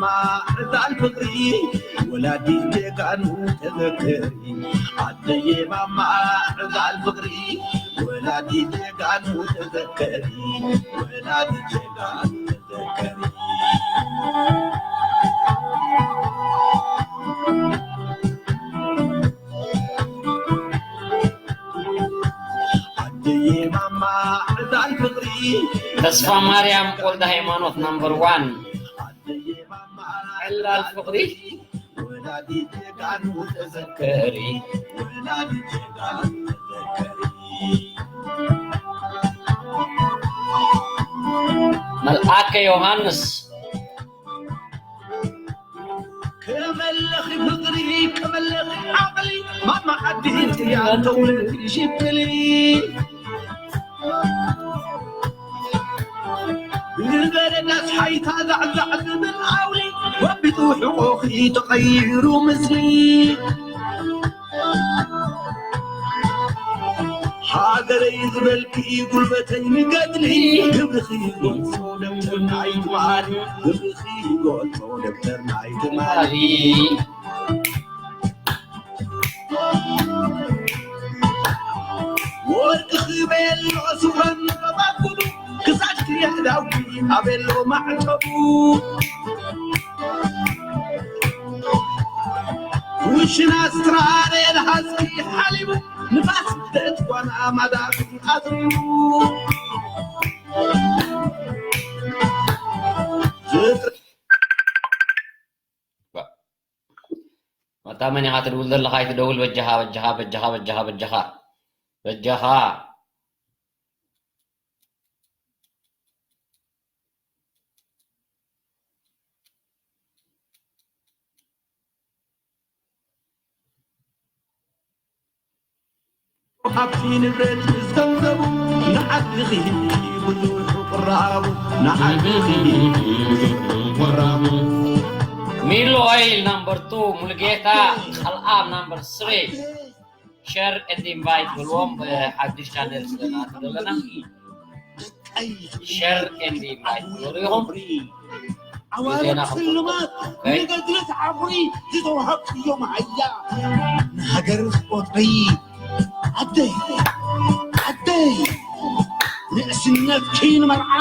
ማዕዳል ፍቕሪ ወላዲት ጀጋኑ ተዘከሪ ኣደየ ማማ ዕዳል ፍቕሪ ወላዲት ጀጋኑ ተዘከሪ ወላዲት ጀጋኑ ተዘከሪ ኣደየ ማማ ዕዳል ፍቕሪ ተስፋ ማርያም ወልደ ሃይማኖት ናምበር ዋን ዕላል ፍቕሪ ወላዲት ጀጋኑ ተዘከሪ ወላዲት ጀጋኑ ተዘከሪ መልኣከ ዮሃንስ ከመለኺ ፍቕሪ ከመለኺ ዓቕሊ ማማ ዓዲ ጥያ ተውለድ ሽክሊ ብበረዳስ ሓይታ ዛዕዛዕ ዝብል ኣውሊ ወቢጡ ሕቆኺ ተቐይሩ ምስሊ ሃገረይ ዝበልኪ ጉልበተይ ንገድሊ ግብርኺ ይገልጾ ደብተር ናይ ትማሊ ግብርኺ ይገልጾ ደብተር ናይ ትማሊ ወርቂ ክበሎ ስውረን መባኩሉ ክሳድ ክየዳዊ ኣበሎ ማዕተቡ ኩሽና ስትራሬል ሃዝኪ ሓሊቡ ንፋስ ደትኳና ማዳኺ ኣትሪቡ ዝጥሪ መታ መን ኢኻ ትድውል ዘለኻ ኣይትደውል በጃኻ በጃኻ በጃኻ በጃኻ በጃኻ በጃኻ ሃብቲ ንብረት ምስ ገንዘቡ ንዓድኺ ብዙሑ ቅራቡ ንዓድኺ ብዙሑ ቅራቡ ሚሎ ኦይል ናምበር ቱ ሙሉጌታ ቃልኣብ ናምበር ስሪ ሸር ኤንድ ኢንቫይት በልዎም ሓድሽ ቻነል ስለናት ዘለና ሸር ኤንድ ኢንቫይት በሉ ኢኹም ዓዋርድ ስልማት ንገድሊ ተዓኹሪ ዝተዋሃብክዮ መሃያ ንሃገር ዝቆጥሪ ዓደይ ዓደይ ንእስነትኪ ንመርዓ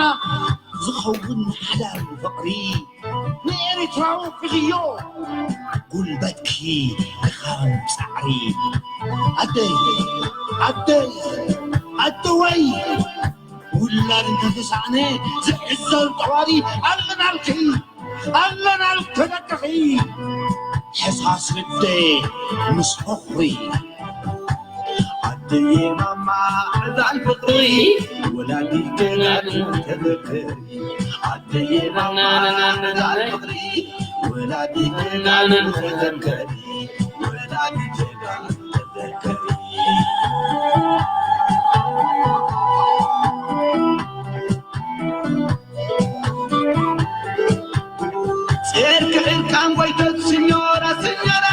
ዝኸውን ሓዳር ፍቕሪ ንኤሪትራዊ ክልዮ ጉልበትኪ ድኻም ጻዕሪ ዓደይ ዓደይ ዓደወይ ውላድ እንተተሳእነ ዝዕዘር ጠዋሪ ኣለናልኪ ኣለናልኪ ደቅኺ ሕሳስ ልደ ምስ ፍቕሪ ዓደየ ማማ ዕዳል ፍቕሪ ወላዲት ጀጋኑ ተዘከሪ ዓደየ ማማ ዕዳል ፍቕሪ ወላዲት ጀጋኑ ተዘከሪ ወላዲት ጀጋኑ ተዘከሪ ጼርክ ዕርቃን ጎይቶት ስኞራ ስኞራ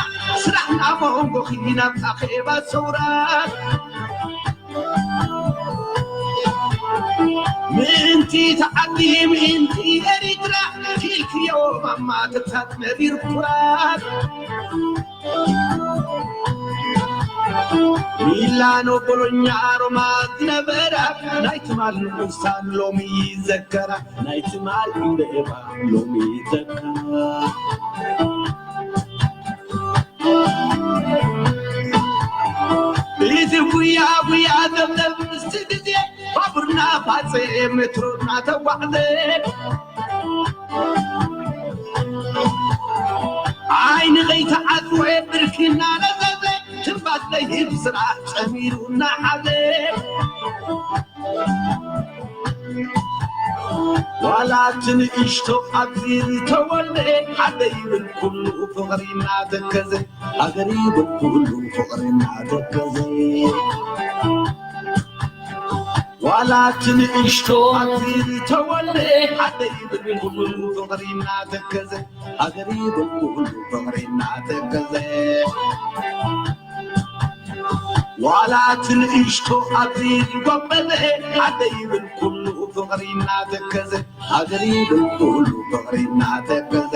ስራሕ ናብ መንጎኺ ናብ ኣኼባ ሰውራ ምእንቲ ተዓዲ ምእንቲ ኤሪትራ ኪልክዮ ማማ ክሳብ መሪር ኩራት ሚላኖ ቦሎኛ ሮማ ዝነበራ ናይ ትማል ንኡሳን ሎሚ ይዘከራ ናይ ትማል ዕምበባ ሎሚ ይዘከራ እቲ ጉያ ጉያ ዘብዘብ ምስቲ ግዜ ባቡርና ፋፀ ሜትሮና ተጓዕዘ ዓይኒ ከይተዓፅወ ብርኪና ነዘዘ ትንፋስ ለይህብ ስራሕ ፀሚሩ እናሓዘ ዋላ እቲ ንእሽቶ ኣብዚ ዝተወልደ ሓደ ይብል ኩሉ ፍቕሪ እናተከዘ ሃገር ይብል ኩሉ ፍቕሪ እናተከዘ ዋላ እቲ ንእሽቶ ኣብዚ ዝተወልደ ሓደ ይብል ኩሉ ፍቕሪ እናተከዘ ሃገር ይብል ኩሉ ፍቕሪ እናተከዘ ዋላ እቲ ንእሽቶ ኣብዚ ዝጎበጠ ሓደ ይብል ኩሉ ፍቕሪ እናተከዘ፣ ሃገር ይብል ኩሉ ፍቕሪ እናተከዘ።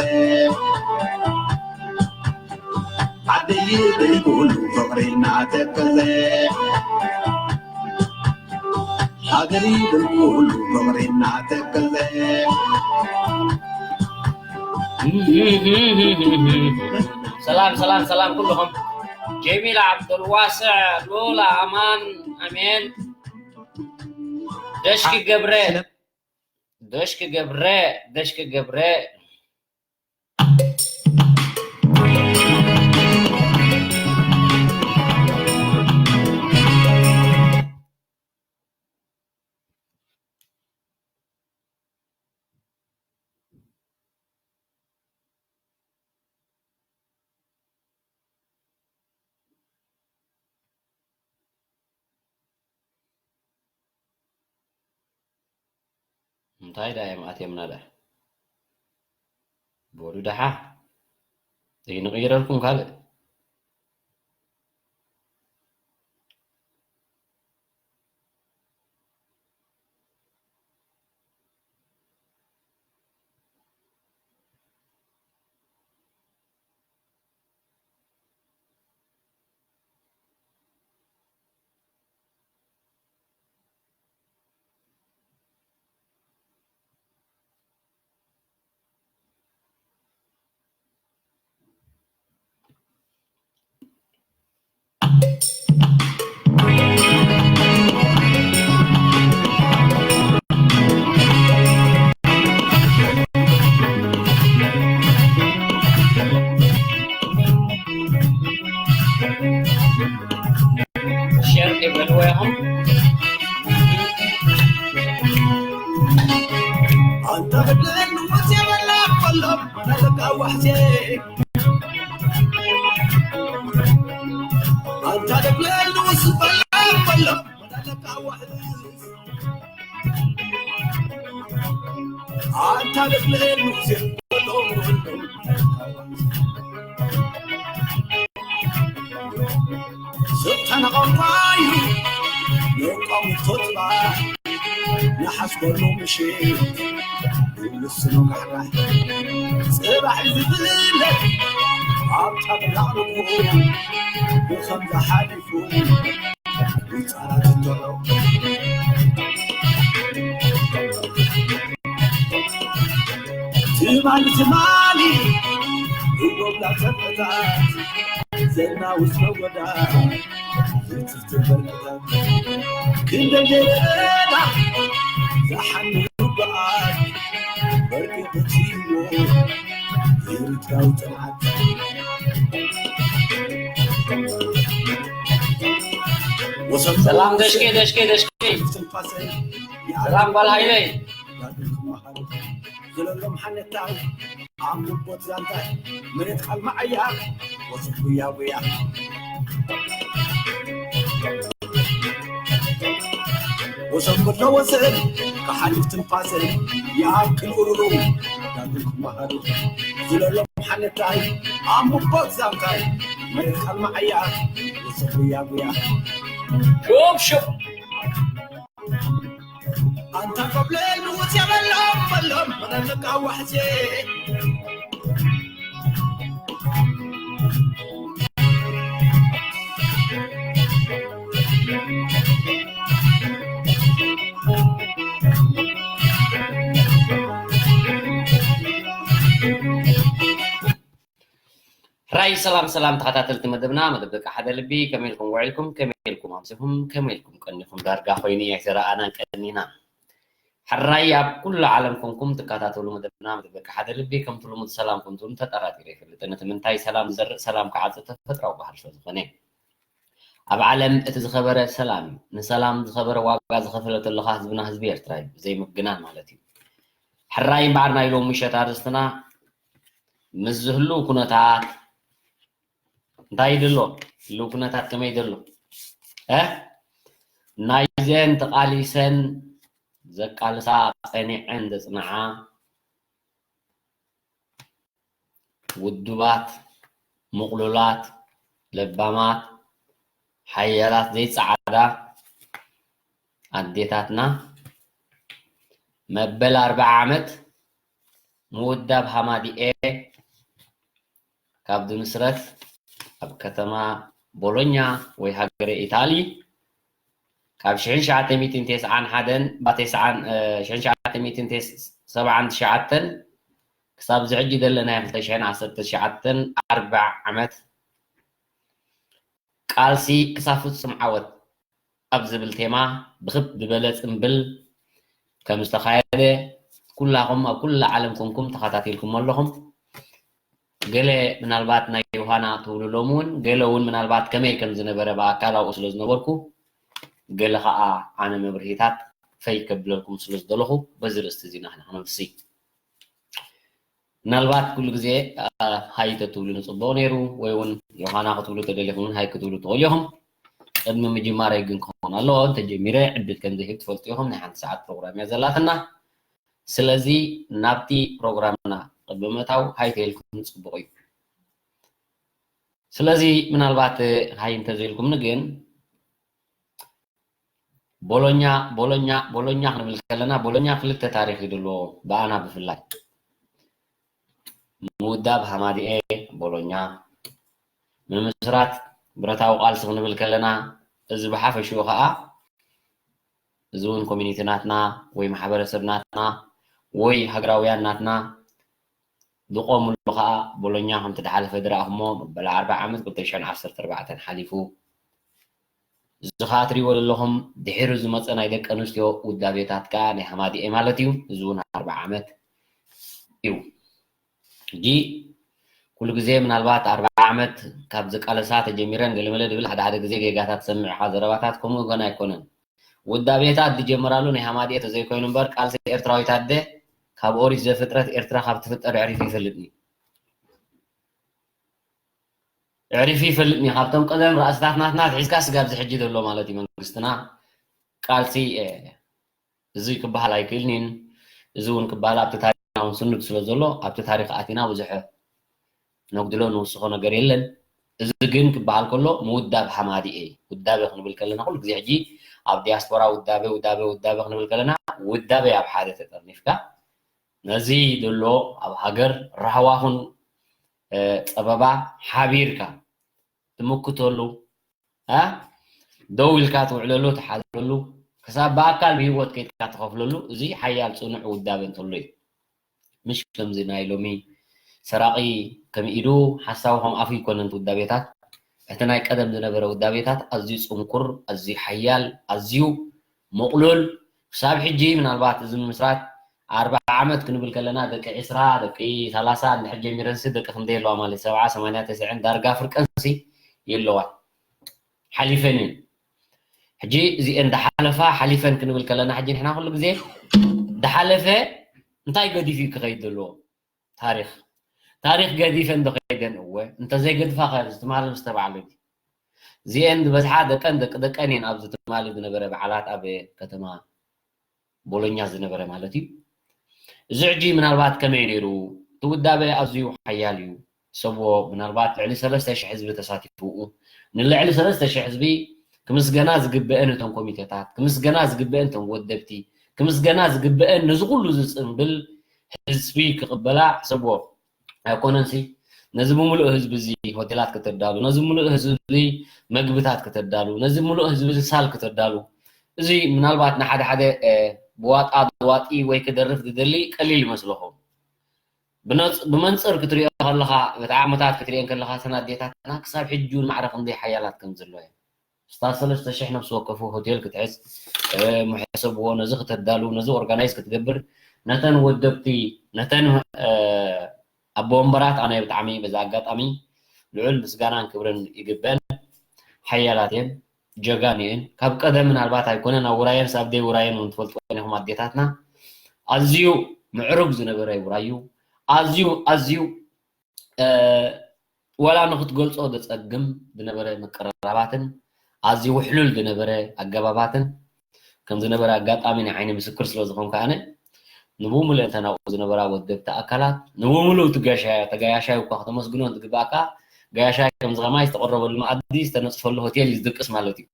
ዓደይ ይብል ኩሉ ፍቕሪ እናተከዘ። ሃገር ይብል ኩሉ ፍቕሪ እናተከዘ። ሰላም፣ ሰላም፣ ሰላም ኩልኹም። ጀሚል ዓብዱልዋስዕ፣ ሉላ ኣማን፣ ኣሜን። ደሽኪ ገብረ፣ ደሽኪ ገብረ፣ ደሽኪ ገብረ። እንታይ ደኣ እዮም ኣትዮምና ደኣ? በሉ ደሓ። ዘይንቕይረልኩም ካልእ። ሸር ይበልዎ ኢኹም። ኣንታ ብድን ውጽእ የበላ ኮሎም መለቃ ዋሕዜ። ኣንታ ደብለሉ ስበላ በሎ መዳለቃ ዋሕዝ። ኣንታ ደብለሉ ስበሎ ስልጣን ቋንቋ እዩ። ንቋንቋ ጽባሕ ንሓስበሉ ምሽት። ንስኑ ካሕራይ ጽባሕ ዝፍለጥ ኣብ ታብላ ንግሆ ብኸምዛ ሓሊፉ ይጻረር እንተሎ። ትማሊ ትማሊ ይጎብላ ጸጥታ ዘናውስ መጎዳ። ክንደይ ጌረና ዝሓምሉ በዓል በርቂ ክትህልዎ ኤርትራዊ ጽንዓት። ወሰን ሰላም ደሽኬ፣ ደሽኬ፣ ደሽኬ። ትንፋሰይ ሰላም ጓል ሃይለይ። ዳግም ክመሃሩ ዝለሎም ሓነታይ ኣንቡቦት ዛንታይ መሬት ቃል መዓያ ወሰን ጉያ ጉያ። ወሰን ብሎ ወሰን ክሓልፍ ትንፋሰን ይኣክል ኡሩሩ ዳግም ክመሃሩ ዝለሎም ሓነታይ ኣንቡቦት ዛንታይ መሬት ቃል መዓያ ወሰን ጉያ ጉያ። ሹፍ ሹፍ። ኣንታ ቆብለል ንውጽ የበሎም በሎም መለቃ ዋሕዜ። ሕራይ ሰላም ሰላም ተኸታተልቲ መደብና፣ መደብ ደቂ ሓደ ልቢ፣ ከመይ ኢልኩም ውዒልኩም? ከመይ ኢልኩም ኣምሲኹም? ከመይ ኢልኩም ቀኒኹም? ዳርጋ ኮይኑ ኣይተረኣናን ቀኒና። ሕራይ ኣብ ኩሉ ዓለም ኮንኩም ትከታተሉ መደብና፣ መደብ ደቂ ሓደ ልቢ፣ ከምቲ ልሙድ ሰላም ኮንቱም ተጠራጢረ ኣይፈልጥን። እቲ ምንታይ ሰላም ዝዘርእ ሰላም ክዓጽድ ተፈጥራዊ ባህሪ ስለ ዝኾነ። ኣብ ዓለም እቲ ዝኸበረ ሰላም እዩ። ንሰላም ዝኸበረ ዋጋ ዝኸፈለ ተለኻ ህዝብና ህዝቢ ኤርትራ እዩ፣ ብዘይ ምግናን ማለት እዩ። ሕራይ እምበኣር ናይ ሎሚ ምሸት ኣርእስትና ምስ ዝህሉ ኩነታት እንታይ ይደሎ? ህልው ኩነታት ከመይ ደሎ? እ? ናይዘን ተቓሊሰን ዘቃልሳ ጸኒዐን ዘጽንዓ ውዱባት፣ ምቕሉላት፣ ለባማት፣ ሓያላት ዘይጸዓዳ ኣዴታትና መበል ኣርብዓ ዓመት ምውዳብ ሃማዲኤ ካብ ዝምስረት ኣብ ከተማ ቦሎኛ ወይ ሃገረ ኢታሊ ካብ ሽሕን ትሽዓተ ሚእትን ተስዓን ሓደን ባ ተስዓን ሽሕን ትሽዓተ ሚእትን ሰብዓን ትሽዓተን ክሳብ ዝሕጂ ዘለናዮ ክልተ ሽሕን ዓሰርተ ትሽዓተን ኣርብዓ ዓመት ቃልሲ ክሳብ ፍጹም ዓወት ኣብ ዝብል ቴማ ብኽብ ዝበለ ጽምብል ከም ዝተኻየደ ኩላኹም ኣብ ኩላ ዓለም ኮንኩም ተኸታቲልኩም ኣለኹም። ገለ ምናልባት ናይ ዮሃና ትብሉ ሎም እውን ገለ እውን ምናልባት ከመይ ከም ዝነበረ ብኣካል ኣብኡ ስለ ዝነበርኩ ገለ ከዓ ኣነ መብርሂታት ፈይ ከብለልኩም ስለ ዝደለኹ በዚ ርእስቲ እዚ ኢና ክነምሲ። ምናልባት ኩሉ ግዜ ሃይ ተትብሉ ንፅቡቕ ነይሩ፣ ወይ እውን ዮሃና ክትብሉ ተደሊኹም እውን ሃይ ክትብሉ ትኽእሉ ኢኹም። ቅድሚ ምጅማረይ ግን ክኸውን ኣለዎ፣ እንተጀሚረ ዕድል ከም ዘይህብ ትፈልጡ ኢኹም። ናይ ሓንቲ ሰዓት ፕሮግራም እያ ዘላትና። ስለዚ ናብቲ ፕሮግራምና ቅድሚ ምእታው ሃይ ተይልኩም ፅቡቕ እዩ። ስለዚ ምናልባት ሃይ እንተዘይልኩምኒ ግን ቦሎኛ ቦሎኛ ቦሎኛ ክንብል ከለና ቦሎኛ ክልተ ታሪኽ እዩ ዘለዎ። ብኣና ብፍላይ ምውዳብ ሃማዲኤ ቦሎኛ፣ ምምስራት ብረታዊ ቃልሲ ክንብል ከለና እዚ ብሓፈሽኡ ከዓ እዚ እውን ኮሚኒቲ ናትና ወይ ማሕበረሰብ ናትና ወይ ሃገራውያን ናትና ዝቆምሉ ከዓ ቦሎኛ ከምቲ ድሓለፈ ዝረኣኹሞ መበል ኣርብዓ ዓመት ክልተ ሽሕን ዓሰርተ ኣርባዕተን ሓሊፉ እዚ ከዓ ትሪእዎ ዘለኹም ድሒሩ ዝመፀ ናይ ደቂ ኣንስትዮ ውዳቤታት ከዓ ናይ ሃማዲኤ ማለት እዩ። እዚ እውን ኣርብዓ ዓመት እዩ። ሕጂ ኩሉ ግዜ ምናልባት ኣርብዓ ዓመት ካብ ዝቃለሳ ተጀሚረን ገለመለ ድብል ሓደ ሓደ ግዜ ጌጋታት ሰምዕካ ዘረባታት ከምኡ ገና ኣይኮነን። ውዳቤታት ዝጀመራሉ ናይ ሃማዲኤ ተዘይኮይኑ እምበር ቃልሲ ኤርትራዊት ኣደ ካብ ኦሪት ዘፍጥረት ኤርትራ ካብ ትፍጠር ኣዕሪፉ ይፈልጥኒ። ኣዕሪፉ ይፈልጥኒ። ካብቶም ቀደም ራእስታት ናትና ኣትሒዝካ ስጋብ ዝሕጂ ዘሎ ማለት እዩ መንግስትና ቃልሲ እዚ ክበሃል ኣይክእልኒን። እዚ እውን ክበሃል ኣብቲ ታሪክና እውን ስኑድ ስለ ዘሎ ኣብቲ ታሪክ ኣቲና ብዙሕ ነጉድሎ ንውስኾ ነገር የለን። እዚ ግን ክበሃል ከሎ ምውዳብ ሃማዲኤ ውዳቤ ክንብል ከለና ኩሉ ግዜ ሕጂ ኣብ ዲያስፖራ ውዳቤ ውዳቤ ውዳቤ ክንብል ከለና ውዳቤ ኣብ ሓደ ተጠርኒፍካ ነዚ ዘሎ ኣብ ሃገር ራህዋ ኹን ጸበባ ሓቢርካ ትምክተሉ ደው ኢልካ ትውዕለሉ ትሓድረሉ ክሳብ ብኣካል ብሂወት ከይድካ ትኸፍለሉ እዚ ሓያል ፅኑዕ ውዳበ እንተሎ እዩ። ምሽ ከምዚ ናይ ሎሚ ሰራቒ ከም ኢዱ ሓሳቡ ከም ኣፉ ይኮነን እቲ ውዳቤታት። እቲ ናይ ቀደም ዝነበረ ውዳቤታት ኣዝዩ ፅንኩር፣ ኣዝዩ ሓያል፣ ኣዝዩ ምቕሉል ክሳብ ሕጂ ምናልባት እዚ ምምስራት ኣርብዓ ዓመት ክንብል ከለና ደቂ ዕስራ ደቂ ሰላሳ እንድሕር ጀሚረንሲ ደቂ ክንደይ ኣለዋ ማለት ሰብዓ ሰማንያ ተስዐን ዳርጋ ፍርቀንሲ የለዋን ሓሊፈን እየን። ሕጂ እዚአን ዳሓለፋ ሓሊፈን ክንብል ከለና ሕጂ ንሕና ኩሉ ግዜ ዳሓለፈ እንታይ ገዲፉ እዩ ክኸይድ ዘለዎ? ታሪኽ ታሪኽ ገዲፈን ዶ ከይደን? እወ እንተዘይገድፋ ከ ትማሊ ምስ ተባዕለ ድዩ? እዚአን ዝበዝሓ ደቀን ደቂ ደቀን እየን ኣብዚ ትማሊ ዝነበረ በዓላት ኣብ ከተማ ቦሎኛ ዝነበረ ማለት እዩ። እዚ ሕጂ ምናልባት ከመይ ነይሩ? እቲ ውዳበ ኣዝዩ ሓያል እዩ። ሰብዎ ምናልባት ልዕሊ ሰለስተ ሽሕ ህዝቢ ተሳቲፉ ንልዕሊ ሰለስተ ሽሕ ህዝቢ ክምስገና ዝግበአን እቶም ኮሚቴታት ክምስገና ዝግበአን እቶም ወደብቲ ክምስገና ዝግበአን ነዚ ኩሉ ዝፅንብል ህዝቢ ክቕበላ ሕሰብዎ ኣይኮነንሲ ነዚ ብምሉእ ህዝቢ እዚ ሆቴላት ከተዳሉ ነዚ ምሉእ ህዝቢ እዚ መግብታት ከተዳሉ ነዚ ምሉእ ህዝቢ እዚ ሳል ከተዳሉ እዚ ምናልባት ንሓደ ሓደ ብዋጣ ዋጢ ወይ ክደርፍ ዝደሊ ቀሊል ይመስለኹም ብመንፅር ክትሪኦ ከለካ በቲ ዓመታት ክትሪኤን ከለካ እተን ኣዴታትና ክሳብ ሕጂ እውን ማዕረ ክንደይ ሓያላት ከም ዘለዋ እየን ስታ ሰለስተ ሽሕ ነብሲ ወከፉ ሆቴል ክትሕዝ ምሕሰብዎ ነዚ ክተዳሉ ነዚ ኦርጋናይዝ ክትገብር ነተን ወደብቲ ነተን ኣቦ ወንበራት ኣነ ብጣዕሚ በዚ ኣጋጣሚ ልዑል ምስጋናን ክብርን ይግበን ሓያላት እየን ጀጋን እየን ካብ ቀደም ምናልባት ኣይኮነን ኣብ ውራየን ሳብ ደይ ውራየን እውን ትፈልጥወን ኢኹም ኣዴታትና ኣዝዩ ምዕሩግ ዝነበረ ውራዩ ኣዝዩ ኣዝዩ ወላ ንክትገልፆ ዘፀግም ዝነበረ ምቅርራባትን ኣዝዩ ውሕሉል ዝነበረ ኣገባባትን ከም ዝነበረ ኣጋጣሚ ናይ ዓይኒ ምስክር ስለ ዝኾንኩ ኣነ ንብሙሉእ እተን ኣብኡ ዝነበራ ወደብቲ ኣካላት ንብሙሉእ እቲ ገሻ ተጋያሻይ እኳ ክተመስግኖ እንትግባእካ ጋያሻይ ከምዚ ከማይ ዝተቐረበሉ መኣዲ ዝተነፅፈሉ ሆቴል እዩ ዝድቅስ ማለት እዩ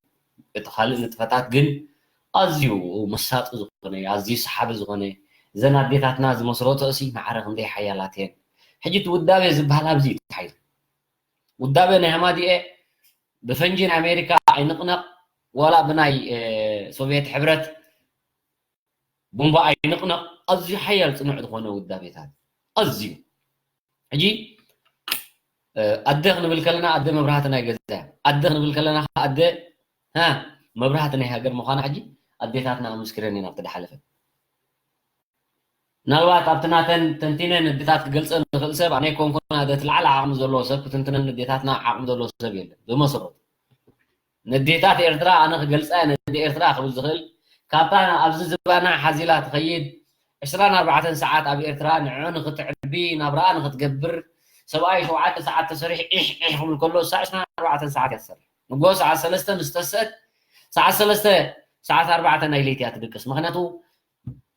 እቲ ካልእ ንጥፈታት ግን ኣዝዩ መሳጢ ዝኾነ ኣዝዩ ሰሓቢ ዝኾነ እዘን ኣዴታትና ዝመስረትኦ ሲ ማዕረ ክንደይ ሓያላት እየን። ሕጂ እቲ ውዳቤ ዝበሃል ኣብዚ እዩ ተታሒዙ። ውዳቤ ናይ ሃማዲኤ ብፈንጂ ናይ ኣሜሪካ ኣይንቕነቕ፣ ዋላ ብናይ ሶቪየት ሕብረት ቡምባ ኣይንቕነቕ። ኣዝዩ ሓያል ጽኑዕ ዝኾነ ውዳቤታት፣ ኣዝዩ። ሕጂ ኣደ ክንብል ከለና ኣደ መብራህቲ ናይ ገዛ፣ ኣደ ክንብል ከለና ኣደ መብራህቲ ናይ ሃገር ምዃና ሕጂ ኣዴታትና ኣመስኪረን እየን ኣብቲ ድሓለፈ። ምናልባት ኣብቲ ናተን ተንቲነ ንዴታት ክገልፀ ንኽእል ሰብ ኣነ ኮንኩን ኣደ እቲ ላዕሊ ዓቕሚ ዘለዎ ሰብ ክትንትነን ንዴታትና ዓቕሚ ዘለዎ ሰብ የለን። ብመሰረቱ ንዴታት ኤርትራ ኣነ ክገልፃ ነደ ኤርትራ ክብል ዝኽእል ካብታ ኣብዚ ዝባና ሓዚላ ትኸይድ ዕስራን ኣርባዕተን ሰዓት ኣብ ኤርትራ ንዕዑ ንክትዕቢ ናብራኣ ንክትገብር ሰብኣይ ሸውዓተ ሰዓት ተሰሪሕ ዒሕ ዒሕ ክብል ከሎ እሳ ዕስራን ኣርባዕተን ሰዓት እያ ትሰርሕ። ንጎ ሰዓት ሰለስተ ምስ ተሰት ሰዓት ሰለስተ ሰዓት ኣርባዕተ ናይ ለይቲ እያ ትድቅስ። ምክንያቱ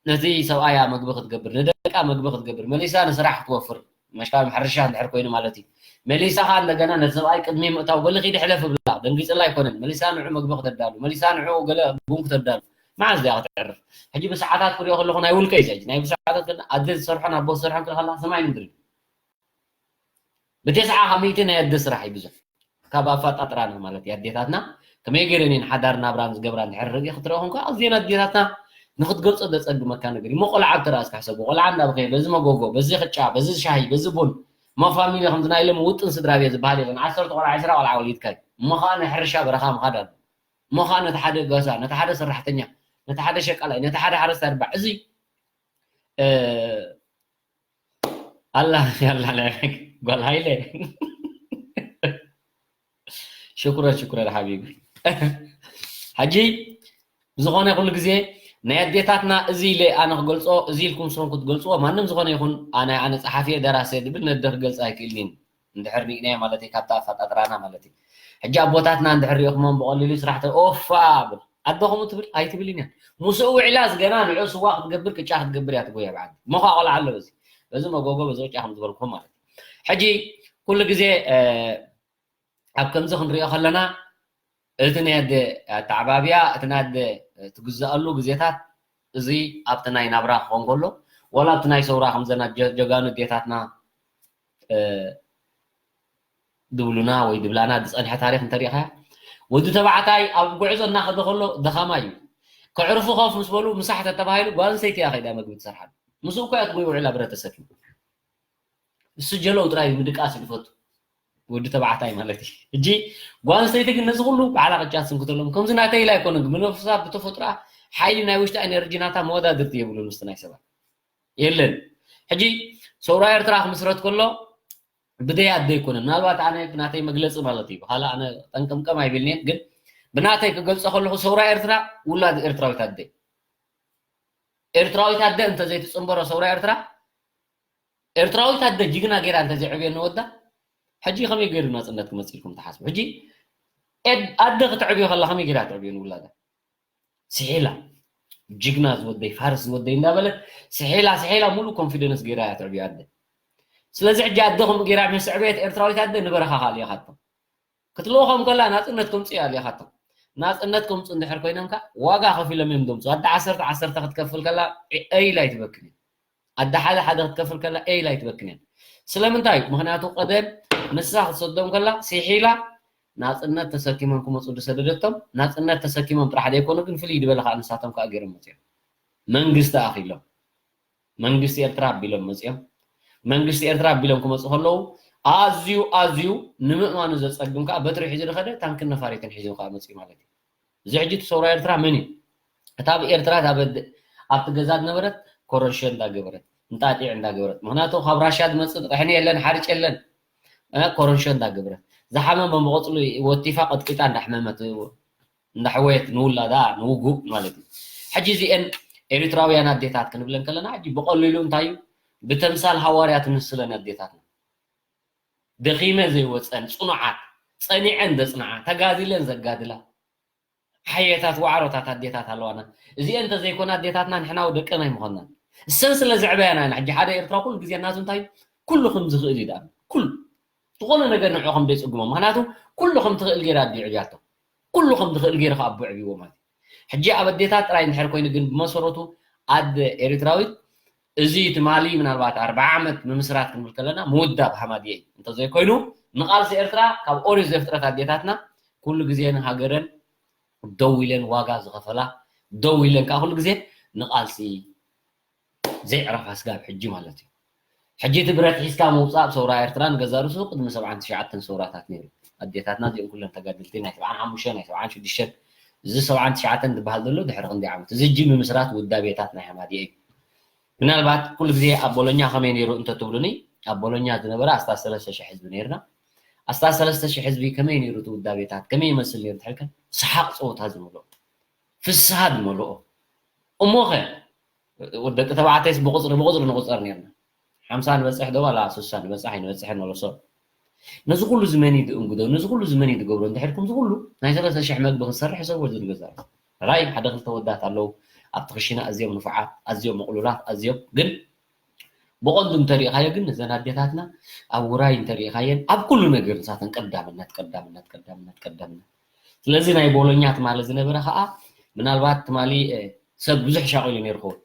ነቲ ሰብኣያ መግቢ ክትገብር፣ ንደቃ መግቢ ክትገብር፣ መሊሳ ንስራሕ ክትወፍር፣ መሽካም ሕርሻ እንድሕር ኮይኑ ማለት እዩ። መሊሳ ከዓ እንደገና ነቲ ሰብኣይ ቅድሚ ምእታው በሊ ኪዲ ሕለፍ ብላ፣ ደንጊፅላ ኣይኮነን። መሊሳ ንዑ መግቢ ክተዳሉ፣ መሊሳ ንዑ ገለ ቡን ክተዳሉ። መዓዝ ድያ ክትዕርፍ? ሕጂ ብሰዓታት ክሪኦ ከለኹ ናይ ውልቀ እዩ። ሕጂ ናይ ብሰዓታት ግን ኣደ ዝሰርሖን ኣቦ ዝሰርሖን ክርኢ ከለኻ ሰማይ ምድሪ። ብተስዓ ካብ ሚእቲ ናይ ኣደ ስራሕ እዩ ብዙሕ። ካብ ኣፋጣጥራና ማለት እዩ ኣዴታትና ከመይ ገይረን እየን ሓዳር ናብራን ዝገብራ እንድሕር ርእ ክትረኦ ኮንካ ኣዝየን ኣዴታትና ንክትገልፆ ዘፀግመካ ነገር እዩ። ቆልዓ ብትራእስ ካሕሰቡ ቆልዓ እንዳበኸየ በዚ መጎጎ በዚ ቅጫ በዚ ሻሂ በዚ ቡን እሞ ፋሚሊ ከምዚ ናይ ሎም ውጥን ስድራ ቤት ዝበሃል የለን። ዓሰርተ ቆልዓ ዕስራ ቆልዓ ወሊድካ እዩ እሞ ከዓ ናይ ሕርሻ በረኻ ምኻድ ኣሎ እሞ ከዓ ነቲ ሓደ ገዛ ነቲ ሓደ ሰራሕተኛ ነቲ ሓደ ሸቃላይ ነቲ ሓደ ሓረስታይ ርባዕ እዚ ኣላ ያላ ናይ ጓል ሃይለ ሽኩረን ሽኩረን ሓቢቢ። ሕጂ ብዝኾነ ኩሉ ግዜ ናይ ኣዴታትና እዚ ኢለ ኣነ ክገልፆ እዚ ኢልኩም ስኹም ክትገልፅዎ ማንም ዝኾነ ይኹን ኣነ ኣነ ፀሓፊ እየ ደራሲ እየ ዝብል ነደ ክገልፅ ኣይክእልን እንድሕር ሪእናዮ ማለት እዩ ካብቲ ኣፈጣጥራና ማለት እዩ። ሕጂ ኣቦታትና እንድሕር ሪእኹሞም ብቐሊሉ ስራሕ ተ ኦፋ ብል ኣደ ከምኡ ትብል ኣይትብልን እያ። ምስኡ ውዒላስ ገና ንዑ ስዋ ክትገብር ቅጫ ክትገብር እያ ትጎያ ብዓዲ እሞ ከዓ ቆልዓ ኣሎ በዚ በዚ መጎጎ በዚ ቅጫ ከም ዝበልኩም ማለት እዩ። ሕጂ ኩሉ ግዜ ኣብ ከምዚ ክንሪኦ ከለና እቲ ናይ ኣደ ኣተዓባብያ እቲ ናይ ኣደ ትግዘኣሉ ግዜታት እዚ ኣብቲ ናይ ናብራ ክኾን ከሎ ዋላ ኣብቲ ናይ ሰውራ ከምዘና ጀጋኑ ኣዴታትና ድብሉና ወይ ድብላና ዝፀንሐ ታሪክ እንተሪኢኻያ ወዲ ተባዕታይ ኣብ ጉዕዞ እናኸደ ከሎ ደኻማ እዩ። ከዕርፉ ኮፍ ምስ በሉ ምሳሕ ተተባሂሉ ጓል ኣንስተይቲ እያ ከይዳ መግቢ ትሰርሓሉ። ምስኡ እኮ እያ ትጎይ ውዕላ ብረት ተሰኪሙ። እሱ ጀለው ጥራይ ምድቃስ ዝፈቱ ወዲ ተባዕታይ ማለት እዩ። እጂ ጓል ኣንስተይቲ ግን ነዚ ኩሉ ባዕላ ቅጫ ትስንክተሎም ከምዚ ናተይ ኢላ ኣይኮነን ግን ብነፍሳ ብተፈጥሮኣ ሓይሊ ናይ ውሽጢ ኤነርጂ ናታ መወዳድርቲ የብሉን ምስቲ ናይ ሰባት የለን። ሕጂ ሰውራ ኤርትራ ክምስረት ከሎ ብደይ ኣደ ኣይኮነን ምናልባት ኣነ ብናተይ መግለፂ ማለት እዩ ብካላ ኣነ ጠንቀምቀም ኣይብልንየን ግን ብናተይ ክገልፆ ከለኩ ሰውራ ኤርትራ ውላድ ኤርትራዊት ኣደ ኤርትራዊት ኣደ እንተዘይትፅንበሮ ሰውራ ኤርትራ ኤርትራዊት ኣደ ጅግና ገይራ እንተዘይዕብየኒ ወዳ ሕጂ ከመይ ገይሩ ናፅነት ክመፅእ ኢልኩም ትሓስቡ? ሕጂ ኣደ ክተዕብዮ ከላ ከመይ ገይራ ትዕብዮ ንውላዳ? ስሒላ ጅግና ዝወደይ ፋርስ ዝወደይ እንዳበለት ስሒላ ስሒላ ሙሉእ ኮንፊደንስ ገይራ እያ ትዕብዮ ኣደ። ስለዚ ሕጂ ኣደ ከምኡ ገይራ ምስ ዕበየት ኤርትራዊት ኣደ ንበረኻ ካልእኻቶ ክትልእኾም ከላ ናፅነት ከምፅኡ ኣልኢኻቶም። ናፅነት ከምፁ እንድሕር ኮይነንካ ዋጋ ከፊሎም እዮም ደምፁ። ኣደ ዓሰርተ ዓሰርተ ክትከፍል ከላ ኤይል ኣይትበክን እያ። ኣደ ሓደ ሓደ ክትከፍል ከላ ኤይል ኣይትበክን እያ። ስለምንታይ? ምክንያቱ ቀደም ንሳ ክትሰዶም ከላ ሲሒላ ናፅነት ተሰኪሞም ክመፁ ዝሰደደቶም ናፅነት ተሰኪሞም ጥራሕ ዘይኮኑ ግን ፍልይ ዝበለ ከዓ ንሳቶም ከዓ ገይሮም መፅኦም። መንግስቲ ኣኪሎም መንግስቲ ኤርትራ ኣቢሎም መፅኦም። መንግስቲ ኤርትራ ኣቢሎም ክመፁ ከለዉ ኣዝዩ ኣዝዩ ንምእማኑ ዘፀግም ከዓ በትሪ ሒዙ ዝኸደ ታንክን ነፋሪትን ሒዙ ከዓ መፅኡ ማለት እዩ። እዚ ሕጂ እቲ ሰውራ ኤርትራ መን እዩ? እታ ኣብ ኤርትራ እታ በድ ኣብቲ ገዛ ዝነበረት ኮረንሾ እንዳገበረት እንጣጢዕ እንዳገበረት ምክንያቱ ካብ ራሻ ዝመፅእ ጥሕኒ የለን ሓርጭ የለን ኮረንሾ እንዳገበረት ዝሓመመ ብቆፅሉ ወቲፋ ቀጥቂጣ እንዳሕመመት እንዳሕወየት ንውላዳ ንውጉእ ማለት እዩ። ሕጂ እዚኤን ኤሪትራውያን ኣዴታት ክንብለን ከለና ሕጂ ብቐሊሉ እንታይ እዩ ብተምሳል ሃዋርያት ንስለን ኣዴታትና ደኺመ ዘይወፀን ፅኑዓት ፀኒዐን ዘፅንዓ ተጋዲለን ዘጋድላ ሓየታት ዋዕሮታት ኣዴታት ኣለዋና። እዚኤን እንተዘይኮና ኣዴታትና ንሕና ደቀን ኣይምኾናን። እሰን ስለ ዘዕበያና ኢና። ሕጂ ሓደ ኤርትራ ኩሉ ግዜ እናቱ እንታይ ኩሉ ከም ዝኽእል እዩ ደኣ ኩሉ ዝኾነ ነገር ንዑ ከም ዘይፅግሞ ምክንያቱ ኩሉ ከም ትኽእል ገይራ ኣዲኡ ዕብያቶ ኩሉ ከም ዝኽእል ገይሩ ከዓ ኣቦ ዕብይዎ ማለት እዩ። ሕጂ ኣብ ኣዴታት ጥራይ እንድሕር ኮይኑ ግን ብመሰረቱ ኣደ ኤሪትራዊት እዚ ትማሊ ምናልባት ኣርብዓ ዓመት ምምስራት ክንብል ከለና ምውዳብ ሃማድየ እዩ። እንተዘይኮይኑ ንቓልሲ ኤርትራ ካብ ኦሪት ዘፍጥረት ኣዴታትና ኩሉ ግዜ ንሃገረን ደው ኢለን ዋጋ ዝኸፈላ፣ ደው ኢለን ከዓ ኩሉ ግዜ ንቓልሲ ዘይዕረፋ ስጋብ ሕጂ ማለት እዩ። ሕጂ እቲ ብረት ሒዝካ ምውፃእ ኣብ ሰውራ ኤርትራ ንገዛ ርእሱ ቅድሚ ሰብዓን ትሽዓተን ሰውራታት ነይሩ። ኣዴታትና እዚኦም ኩለን ተጋደልቲ ናይ ሰብዓን ሓሙሽተን ናይ ሰብዓን ሽዱሽተን፣ እዚ ሰብዓን ትሽዓተን ዝበሃል ዘሎ ድሕሪ ክንደይ ዓመት? እዚ ሕጂ ምምስራት ውዳቤታት ናይ ሃማድየ እዩ። ምናልባት ኩሉ ግዜ ኣብ ቦሎኛ ከመይ ነይሩ እንተትብሉኒ፣ ኣብ ቦሎኛ ዝነበረ ኣስታት ሰለስተ ሽሕ ህዝቢ ነይርና። ኣስታት ሰለስተ ሽሕ ህዝቢ ከመይ ነይሩ እቲ ውዳቤታት፣ ከመይ ይመስል ነይሩ እንተልከ፣ ሰሓቕ ፀወታ ዝመልኦ፣ ፍስሃ ዝመልኦ። እሞኸ ደቂ ተባዕታይስ ብቁፅሪ ብቁፅሪ ንቁፀር ነርና። ሓምሳ ንበፅሕ ዶ ዋላ ስሳ ንበፅሕ ኣይንበፅሕን ንብሎ ሰብ። ነዚ ኩሉ እዚ መን እዩ ዝእንግዶ? ነዚ ኩሉ እዚ መን እዩ ዝገብሮ? እንድሕር ከምዚ ኩሉ ናይ ሰለስተ ሽሕ መግቢ ክንሰርሕ ሰብ ወዚ ዝገዛ ራይ ሓደ ክልተ ወዳት ኣለዉ ኣብቲ ክሽነ ኣዝዮም ንፉዓት፣ ኣዝዮም ምቕሉላት፣ ኣዝዮም ግን ብቐንዱ እንተሪኢኻዮ ግን ነዘን ኣዴታትና ኣብ ውራይ እንተሪኢኻየን ኣብ ኩሉ ነገር ንሳተን ቀዳምነት ቀዳምነት ቀዳምነት ቀዳምነት። ስለዚ ናይ ቦሎኛ ትማሊ ዝነበረ ከዓ ምናልባት ትማሊ ሰብ ብዙሕ ሻቒሉ ነይሩ ኸውን።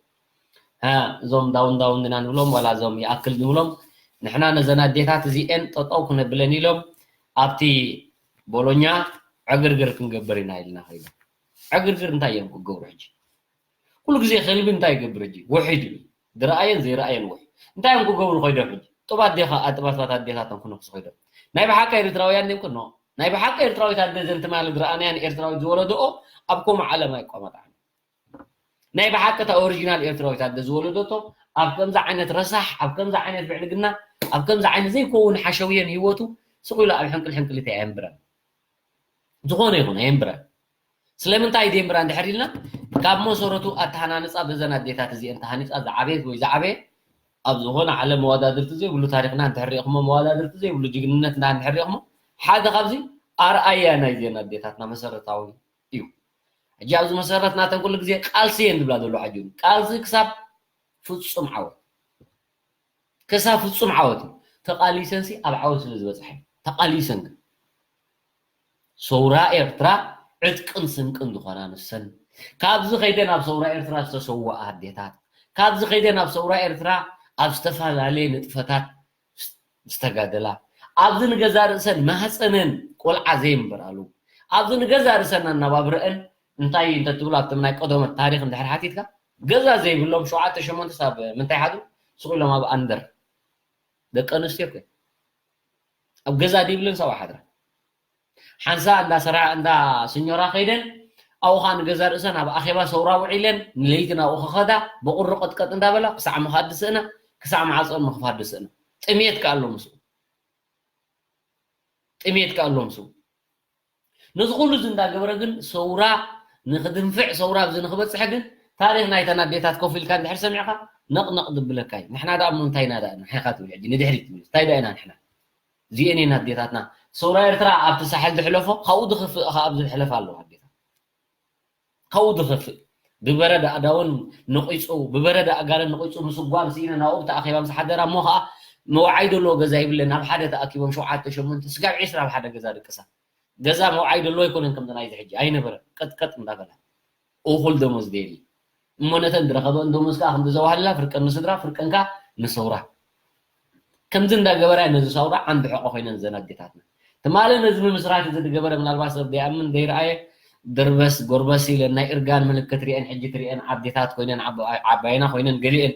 እዞም ዳውን ዳውን ኢና ንብሎም ዋላ እዞም ይኣክል ንብሎም ንሕና ነዘን ኣዴታት እዚኤን ጠጠው ክነብለን ኢሎም ኣብቲ ቦሎኛ ዕግርግር ክንገብር ኢና ኢልና ከይዱ። ዕግርግር እንታይ እዮም ክገብሩ ሕጂ? ኩሉ ግዜ ከልቢ እንታይ ይገብር ሕጂ? ውሒድ እዩ። ዝረኣየን ዘይረኣየን ውሕ እንታይ እዮም ክገብሩ ኮይዶም ሕጂ? ጡብ ኣዴኻ ኣጥባትባት ኣዴታቶም ክነክሱ ኮይዶም ናይ ብሓቂ ኤርትራውያን ድም ክኖ ናይ ብሓቂ ኤርትራዊት ኣደ ዘን ትማሊ ዝረኣናያን ኤርትራዊት ዝወለድኦ ኣብ ከምኡ ዓለም ኣይቋመጣን። ናይ ብሓቂ እታ ኦሪጂናል ኤርትራዊት ኣደ ዝወለደቶ ኣብ ከምዚ ዓይነት ረሳሕ፣ ኣብ ከምዚ ዓይነት ብዕልግና፣ ኣብ ከምዚ ዓይነት ዘይከውን ሓሸውየን ህይወቱ ስቕ ኢሉ ኣብ ሕንቅል ሕንቅሊት ኣየንብረን። ዝኾነ ይኹን ኣየንብረን። ስለምንታይ ደንብራ እንድሕር ኢልና ካብ መሰረቱ ኣተሃናንፃ በዘን ኣዴታት እዚአን ተሃኒፃ ዝዓበየት ወይ ዝዓበየ ኣብ ዝኾነ ዓለም መዋዳድርቲ ዘይብሉ ታሪክና እንድሕር ሪእኹሞ መዋዳድርቲ ዘይብሉ ጅግንነትና እንድሕር ሪእኹሞ ሓደ ካብዚ ኣርኣያ ናይ ዜና ኣዴታትና መሰረታዊ እዩ። ሕጂ ኣብዚ መሰረት ናተን ኩሉ ግዜ ቃልሲ እየን ዝብላ ዘሎ ዓጅቡ ቃልሲ ክሳብ ፍፁም ዓወት ክሳብ ፍፁም ዓወት እዩ። ተቓሊሰንሲ ኣብ ዓወት ስለ ዝበፅሐ ተቓሊሰን ግን ሰውራ ኤርትራ ዕጥቅን ስንቅን ዝኾና ንሰን ካብዚ ከይደን ኣብ ሰውራ ኤርትራ ዝተሰወኣ ኣዴታት ካብዚ ከይደን ኣብ ሰውራ ኤርትራ ኣብ ዝተፈላለየ ንጥፈታት ዝተጋደላ ኣብዚ ንገዛ ርእሰን ማህፀነን ቆልዓ ዘየንበራሉ ኣብዚ ንገዛ ርእሰን ኣናባብረአን እንታይ እንተትብሉ ኣብቶም ናይ ቀደሞት ታሪክ እንድሕር ሓቲትካ ገዛ ዘይብሎም ሸውዓተ ሸሞንተ ሳብ ምንታይ ሓዱ ስቕ ኢሎም ኣብ ኣንደር ደቂ ኣንስትዮ እኮ ኣብ ገዛ ዘይብለን ሰብኣ ሓድራ ሓንሳ እንዳ ሰራ እንዳ ስኞራ ከይደን ኣብኡ ከዓ ንገዛ ርእሰን ኣብ ኣኼባ ሰውራ ውዒለን ንለይቲ ናብኡ ከኸዳ ብቁሪ ቀጥቀጥ እንዳበላ ክሳዕ ምኻድ ስእና ክሳዕ ማዕፀኦም ምኽፋት ስእና ጥሜት ከኣሎ ምስኡ ጥሜት ከኣሎ ምስኡ ነዚ ኩሉ እዚ እንዳገበረ ግን ሰውራ ንክድንፍዕ ሰውራ ኣብዚ ንክበፅሕ ግን ታሪክ ናይተን ኣዴታት ኮፍ ኢልካ እንድሕር ሰሚዕካ ነቕነቕ ዝብለካ እዩ ንሕና ደኣ እሞ እንታይ ኢና ደኣ ንሕኻ ትብል ሕጂ ንድሕሪት ትብል እንታይ ደኣ ኢና ንሕና እዚአን እየን ኣዴታትና ሰውራ ኤርትራ ኣብቲ ሳሕል ዝሕለፎ ካብኡ ዝኽፍእ ከ ኣብዚ ዝሕለፍ ኣለዋ ኣዴታት ካብኡ ዝኽፍእ ብበረድ ኣእዳወን ነቒፁ ብበረድ ኣእጋረን ነቒፁ ምስጓም ስኢነን ኣብኡ ተኣኺባ ምስ ሓደራ እሞ ከዓ መውዓይ ዘለዎ ገዛ ይብለን ኣብ ሓደ ተኣኪቦም ሸውዓተ ሸሞንተ ስጋብ ዒስራ ኣብ ሓደ ገዛ ድቅሳ ገዛ መውዓይ ዘለዎ ኣይኮነን ከምዚ ናይዚ ሕጂ ኣይነበረን ቀጥቀጥ እንዳበላ እኹል ደሞዝ ደየሊ እሞ ነተን ዝረኸበን ደሞዝ ከዓ ከምዚ ዘዋህልላ ፍርቀን ንስድራ ፍርቀን ከዓ ንሰውራ ከምዚ እንዳገበራ ነዚ ሰውራ ዓንዲ ሕቆ ኮይነን ዘን ኣዴታትና ትማሊ ነዚ ምምስራት እዚ ዝገበረ ምናልባት ሰብ ደይኣምን ደይረኣየ ድርበስ ጎርበስ ኢለን ናይ እርጋን ምልክት ሪአን ሕጂ ትሪአን ዓዴታት ኮይነን ዓባይና ኮይነን ገሊአን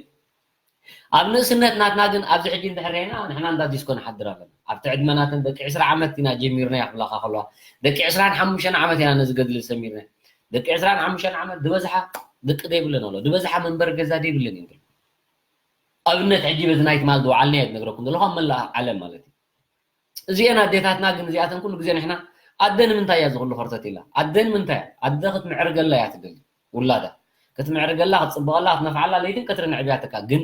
ኣብ ንእስነት ናትና ግን ኣብዚ ሕጂ እንድሕር ሪአና ንሕና እንዳ ዲስኮ ንሓድር ኣለና ኣብቲ ዕድመ ናተን ደቂ ዕስራ ዓመት ኢና ጀሚርና ክብላካ ከለዋ ደቂ ዕስራን ሓሙሽተን ዓመት ኢና ነዚ ገድሊ ሰሚርና ደቂ ዕስራን ሓሙሽተን ዓመት ዝበዝሓ ደቂ ዘይብለን ኣሎ ዝበዝሓ መንበሪ ገዛ ዘይብለን እዩ ኣብነት ሕጂ በዚ ናይ ትማል ዝወዓልናዮ ዝነግረኩም ዘለኹ ኣብ መላእ ዓለም ማለት እዩ እዚአን ኣዴታትና ግን እዚኣተን ኩሉ ግዜ ንሕና ኣደ ንምንታይ እያ ዝኩሉ ከርተት ኢላ ኣደ ንምንታይ ኣደ ክትምዕርገላ እያ ትደሊ ውላዳ ክትምዕርገላ ክትፅብቐላ ክትነፍዓላ ለይትን ቀትርን ኣዕብያትካ ግን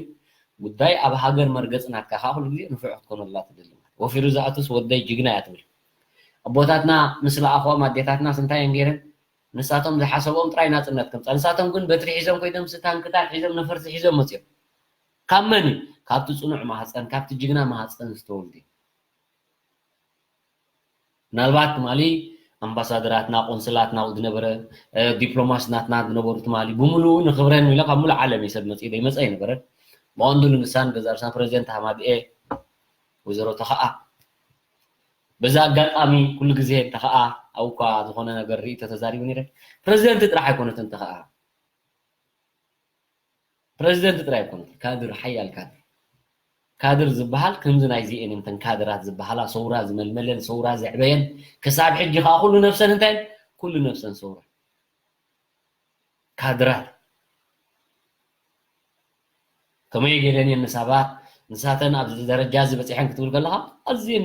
ጉዳይ ኣብ ሃገር መርገፂ ናትካ ከዓ ኩሉ ግዜ ንፉዕ ክትኮነላ ትደሊ ወፊሩ ዝኣቱስ ወደይ ጅግና እያ ትብል ኣቦታትና ምስ ለኣኽኦም ኣዴታትናስ እንታይ እየን ገይረን ንሳቶም ዝሓሰብኦም ጥራይ ናፅነት ከምፃ ንሳቶም ግን በትሪ ሒዞም ኮይዶም ስታንክታት ሒዞም ነፈርቲ ሒዞም መፅኦም ካብ መን እዩ ካብቲ ፅኑዕ ማህፀን ካብቲ ጅግና ማህፀን ዝተወልዱ ምናልባት ትማሊ ኣምባሳደራትና ቆንስላት ናብኡ ዝነበረ ዲፕሎማስ ናትና ዝነበሩ ትማሊ ብምሉኡ ንክብረን ኢሎም ካብ ሙሉእ ዓለም እዩ ሰብ መፅኡ ዘይመፀ ኣይነበረን መቐንዱ ንንሳን ገዛ ርእሳ ፕረዚደንት ሃማድኤ ወይዘሮ ተኸኣ በዛ ኣጋጣሚ ኩሉ ግዜ እንተ ኸኣ ኣብ እኳ ዝኾነ ነገር ርእይቶ ተዛሪቡ ነይረ። ፕረዚደንት ጥራሕ ኣይኮነትን ተኸኣ ፕረዚደንት ጥራይ ኣይኮነትን፣ ካድር፣ ሓያል ካድር። ካድር ዝበሃል ከምዚ ናይ ዚኤን እተን ካድራት ዝበሃላ ሰውራ ዝመልመለን ሰውራ ዘዕበየን ክሳብ ሕጂ ከዓ ኩሉ ነፍሰን እንታይ ኩሉ ነፍሰን ሰውራ ካድራት ከመይ ገይረን እየን ንሳባት ንሳተን ኣብዚ ደረጃ እዚ በፂሐን ክትብል ከለካ ኣዝየን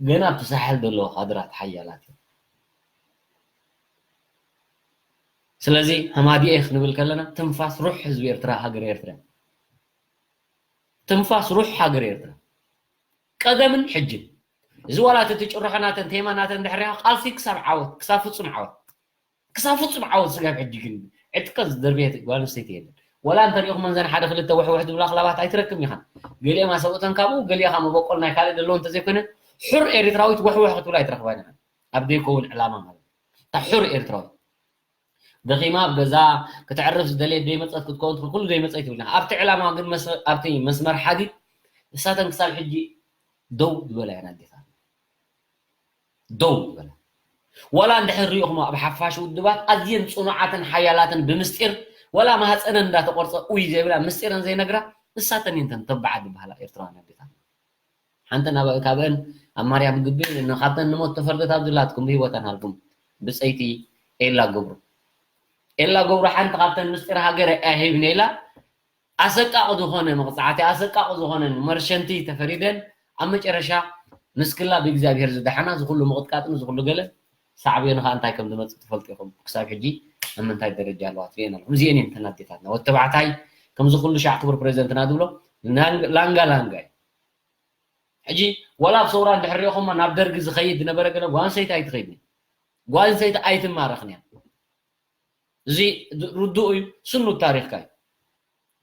ገና ኣብቲ ሳሕል ዘለዋ ካድራት ሓያላት እየን። ስለዚ ሃማዲኤ ክንብል ከለና ትንፋስ ሩሕ ህዝቢ ኤርትራ ሃገር ኤርትራ ትንፋስ ሩሕ ሃገር ኤርትራ ቀደምን ሕጅን እዚ ዋላ እቲ ጭርሖ ናተን ቴማ ናተን ድሕሪያ ቃልሲ ክሳብ ዓወት ክሳብ ፍጹም ዓወት ክሳብ ፍጹም ዓወት ስጋብ ሕጂ ግን ዕጥቀ ዝደርበየት ጓል ኣንስተይቲ የለን። ወላ እንተሪእኹመን ዘን ሓደ ክልተ ውሕውሕ ዝብላ ክላባት ኣይትረክብን ኢኻ። ገሊኦም ኣሰብኡተን ካብኡ ገሊኦም ካብ መበቆል ናይ ካልእ ደለዎ እንተዘይኮነ ሑር ኤሪትራዊት ውሕውሕ ክትብላ ኣይትረኽባን ኢኻ። ኣብ ዘይከውን ዕላማ ማለት እታ ሑር ኤርትራዊት ደኺማ ኣብ ገዛ ክተዕርፍ ዝደለየት ዘይመፀት ክትከውን ትኽእል ኩሉ ዘይመፀት ይብልና ኣብቲ ዕላማ ግን ኣብቲ መስመር ሓዲድ እሳተን ክሳብ ሕጂ ደው ዝበላ እየን ኣዴታት ደው ዝበላ ዋላ እንድሕር ሪኢኹም ኣብ ሓፋሽ ውድባት ኣዝየን ፅኑዓትን ሓያላትን ብምስጢር ዋላ ማህፀነን እንዳተቆርፀ ኡይ ዘይብላ ምስጢረን ዘይነግራ ንሳተን እየን ተን ተባዓት ዝበሃላ ኤርትራውያን ኣዴታት ሓንተ ናበ ካብአን ኣብ ማርያም ግቢ ካብተን ንሞት ተፈርደት ኣብ ዝላትኩም ብህይወተን ሃልኩም ብፀይቲ ኤላ ገብሩ ኤላ ገብሩ ሓንቲ ካብተን ምስጢር ሃገር ኣያ ሂብን ኢላ ኣሰቃቂ ዝኾነ መቕፃዕቲ ኣሰቃቂ ዝኾነ መርሸንቲ ተፈሪደን ኣብ መጨረሻ ንስክላ ብእግዚኣብሔር ዝደሓና ዝኩሉ ምቕጥቃጥን ዝኩሉ ገለ ሳዕቤኑ ከዓ እንታይ ከም ዝመፅእ ትፈልጡ ኢኹም ክሳብ ሕጂ ኣብ ምንታይ ደረጃ ኣለዋ ትሪኤን ኣለኹም እዚአን እየን ተናዴታትና ወተባዕታይ ከምዚ ኩሉ ሻዕ ክቡር ፕሬዚደንትና ዝብሎ ላንጋ ላንጋ እዩ ሕጂ ዋላ ኣብ ሰውራ እንድሕር ሪኢኹማ ናብ ደርጊ ዝኸይድ ዝነበረ ገለ ጓል ኣንስተይቲ ኣይትኸይድን እያ። ጓል ኣንስተይቲ ኣይትማረኽን እያ። እዚ ርዱእ እዩ። ስኑድ ታሪኽካ እዩ።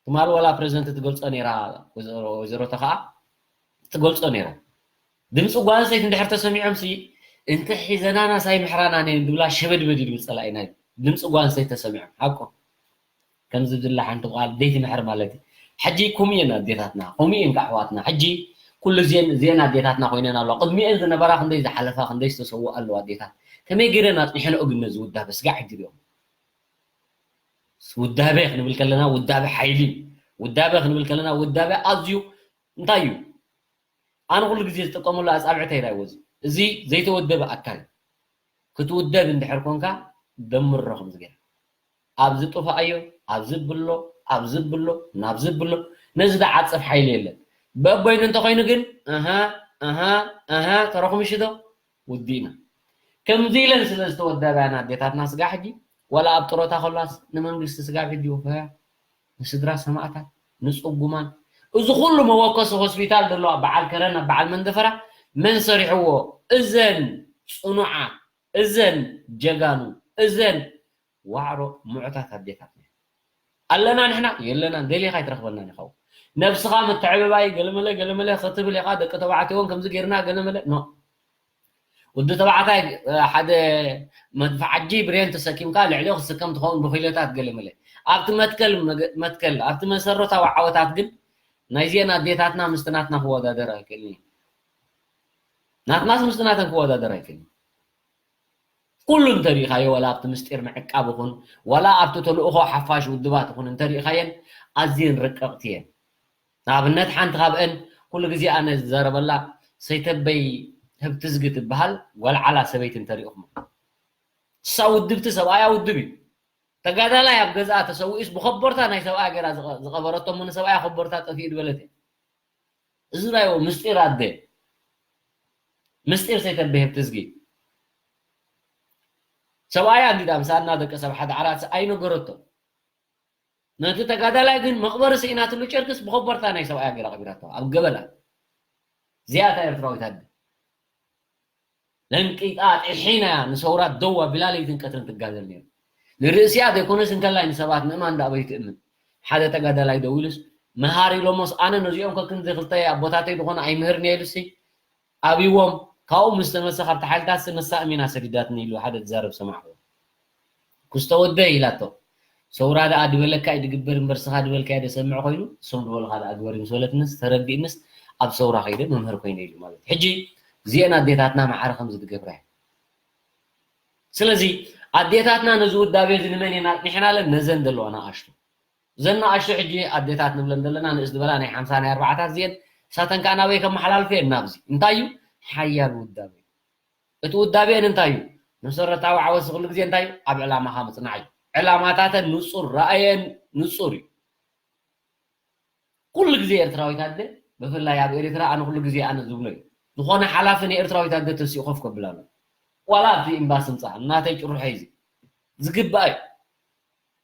ትማሊ ዋላ ፕሬዚደንት ትገልጾ ነይራ ወይዘሮ ተኸኣ ትገልጾ ነይራ። ድምፂ ጓል ኣንስተይቲ እንድሕር ተሰሚዖም ሲ እንተ ሒዘናና ሳይምሕራና ነን ዝብላ ሸበድበድ ይብል ፀላኢና እዩ። ድምፂ ጓል ኣንስተይቲ ተሰሚዖም ሓቆም። ከምዚ ዝብላ ሓንቲ ቃል ዘይትምሕር ማለት እዩ። ሕጂ ከምኡ እየን ኣዴታትና፣ ከምኡ እየን ኣሕዋትና። ሕጂ ኩሉ እዚአን እዚአን ኣዴታትና ኮይነን ኣለዋ። ቅድሚአን ዝነበራ ክንደይ ዝሓለፋ ክንደይ ዝተሰውኣ ኣለዋ ኣዴታት። ከመይ ገይረን ኣፅኒሐንኦ ግን ነዚ ውዳበ ስጋዕ ሕጂ ሪኦም። ውዳበ ክንብል ከለና ውዳበ ሓይሊ እዩ። ውዳበ ክንብል ከለና ውዳበ ኣዝዩ እንታይ እዩ? ኣነ ኩሉ ግዜ ዝጥቀመሉ ኣጻብዕተይ ራይዎ እዚ እዚ ዘይተወደበ ኣካል ክትውደብ እንድሕር ኮንካ ደምሮ ከምዚ ገይራ ኣብዚ ጥፋኣዮ ኣብዚ ብሎ ኣብዚ ብሎ ናብዚ ብሎ ነዚ ዝዓጽፍ ሓይሊ የለን በቦይኑ እንተኮይኑ ግን ኣሃ ኣሃ ኣሃ ተረኹምሽዶ ውዲእና ከምዚ ኢለን ስለ ዝተወደባና ኣዴታትና ስጋ ሕጂ ዋላ ኣብ ጥሮታ ከሏስ ንመንግስቲ ስጋብ ሕጂ ይውፈያ ንስድራ ሰማእታት ንፅጉማን እዚ ኩሉ መወከሲ ሆስፒታል ዘሎ ኣብ በዓል ከረን ኣብ በዓል መንደፈራ መን ሰሪሕዎ እዘን ፅኑዓት እዘን ጀጋኑ እዘን ዋዕሮ ምዑታት ኣዴታትና ኣለና ንሕና የለናን ደሊኻ ኣይትረኽበናን ኢኻ ነብስኻ ምትዕብባይ ገለመለ ገለመለ ክትብል ኢኻ ደቂ ተባዕትዮ እውን ከምዚ ገይርና ገለመለ ኖ ወዲ ተባዕታይ ሓደ መድፍዓጂ ብሬን ተሰኪምካ ልዕሊኡ ክትስከም ትኸውን ብኪሎታት ገለመለ ኣብቲ መትከል መትከል ኣብቲ መሰረታዊ ዓወታት ግን ናይዚአን ኣዴታትና ምስቲ ናትና ክወዳደር ኣይክእልን እዩ ናትናስ ምስቲ ናተን ክወዳደር ኣይክእልን ኩሉ እንተሪኢኻዮ ዋላ ኣብቲ ምስጢር ምዕቃብ ይኹን ዋላ ኣብቲ ተልእኾ ሓፋሽ ውድባት ይኹን እንተሪኢኻየን ኣዝየን ረቀቕቲ እየን ንኣብነት ሓንቲ ካብአን ኩሉ ግዜ ኣነ ዝዛረበላ ሰይተበይ ህብትዝጊ ትበሃል ጓልዓላ ሰበይቲ እንተሪኢኹም እሳ ውድብቲ ሰብኣያ ውድብ እዩ ተጋዳላይ ኣብ ገዝኣ ተሰዊኡስ ብኸቦርታ ናይ ሰብኣያ ገይራ ዝቐበረቶ እሞ ንሰብኣያ ኸቦርታ ጠፊኡ ዝበለት እያ እዚ ናይዎ ምስጢር ኣደ ምስጢር ሰይተበይ ህብትዝጊ ሰብኣያ እንዲዳ ምሳና ደቂ ሰብ ሓደ ዓራት ኣይነገረቶ ነቲ ተጋዳላይ ግን መቕበሪ ስኢናትሉ ጨርቅስ ብኸበርታ ናይ ሰብኣያ ገይራ ቀቢራቶ ኣብ ገበላ እዚኣታ ኤርትራዊት ኣደ ለንቂጣ ጥሒና ንሰውራ ደው ኣቢላ ለይትን ቀትርን ትጋደል ነይሩ ንርእሲኣ ዘይኮነስ እንከላይ ንሰባት ምእማን ዳኣ በይትእምን ሓደ ተጋዳላይ ደው ኢሉስ መሃር ኢሎሞስ ኣነ ነዚኦም ከክንዚ ክልተ ኣቦታተይ ዝኾነ ኣይምህርን እየ ኢሉሲ ኣብይዎም ካብኡ ምስ ተመልሰ ካብቲ ሓይልታት ንሳ ኣሚና ሰዲዳትኒ ኢሉ ሓደ ዝዛረብ ሰማዕኩ ክስተ ወደይ ኢላቶ ሰውራ ደኣ ድበለካ እዩ ድግበር እምበር ስኻ ድበልካዮ ደሰምዕ ኮይኑ፣ እሶም ድበሉኻ ደኣ ግበር እዩ ምስ በለትንስ ተረዲእንስ ኣብ ሰውራ ከይደ መምህር ኮይነ ኢሉ ማለት እዩ። ሕጂ እዚአን ኣዴታትና ማዕረ ከምዚ ድገብራ እየን። ስለዚ ኣዴታትና ነዚ ውዳቤ እዚ ንመን እየን ኣጽኒሕናለን? ነዘን ዘለዋ ንኣሽቱ። እዘን ንኣሽቱ ሕጂ ኣዴታት ንብለን ዘለና ንእስ ዝበላ ናይ ሓምሳ ናይ ኣርባዓታት እዚአን ንሳተን ከኣ ናበይ ከመሓላልፈ እየን ናብዚ። እንታይ እዩ? ሓያል ውዳቤ። እቲ ውዳቤን እንታይ እዩ? መሰረታዊ ዓወት ኩሉ ግዜ እንታይ እዩ? ኣብ ዕላማኻ ምጽናዕ እዩ። ዕላማታተን ንጹር፣ ራእየን ንጹር እዩ። ኩሉ ግዜ ኤርትራዊት ኣደ፣ ብፍላይ ኣብ ኤርትራ ኣነ ኩሉ ግዜ ኣነ ዝብሎ እዩ። ዝኾነ ሓላፊ ንኤርትራዊት ኣደ ተሲኡ ኮፍ ከብል ኣሎ። ዋላ ኣብቲ ኤምባሲ ምጻእ፣ እናተይ ጭርሖ እዩ እዚ። ዝግባእ እዩ።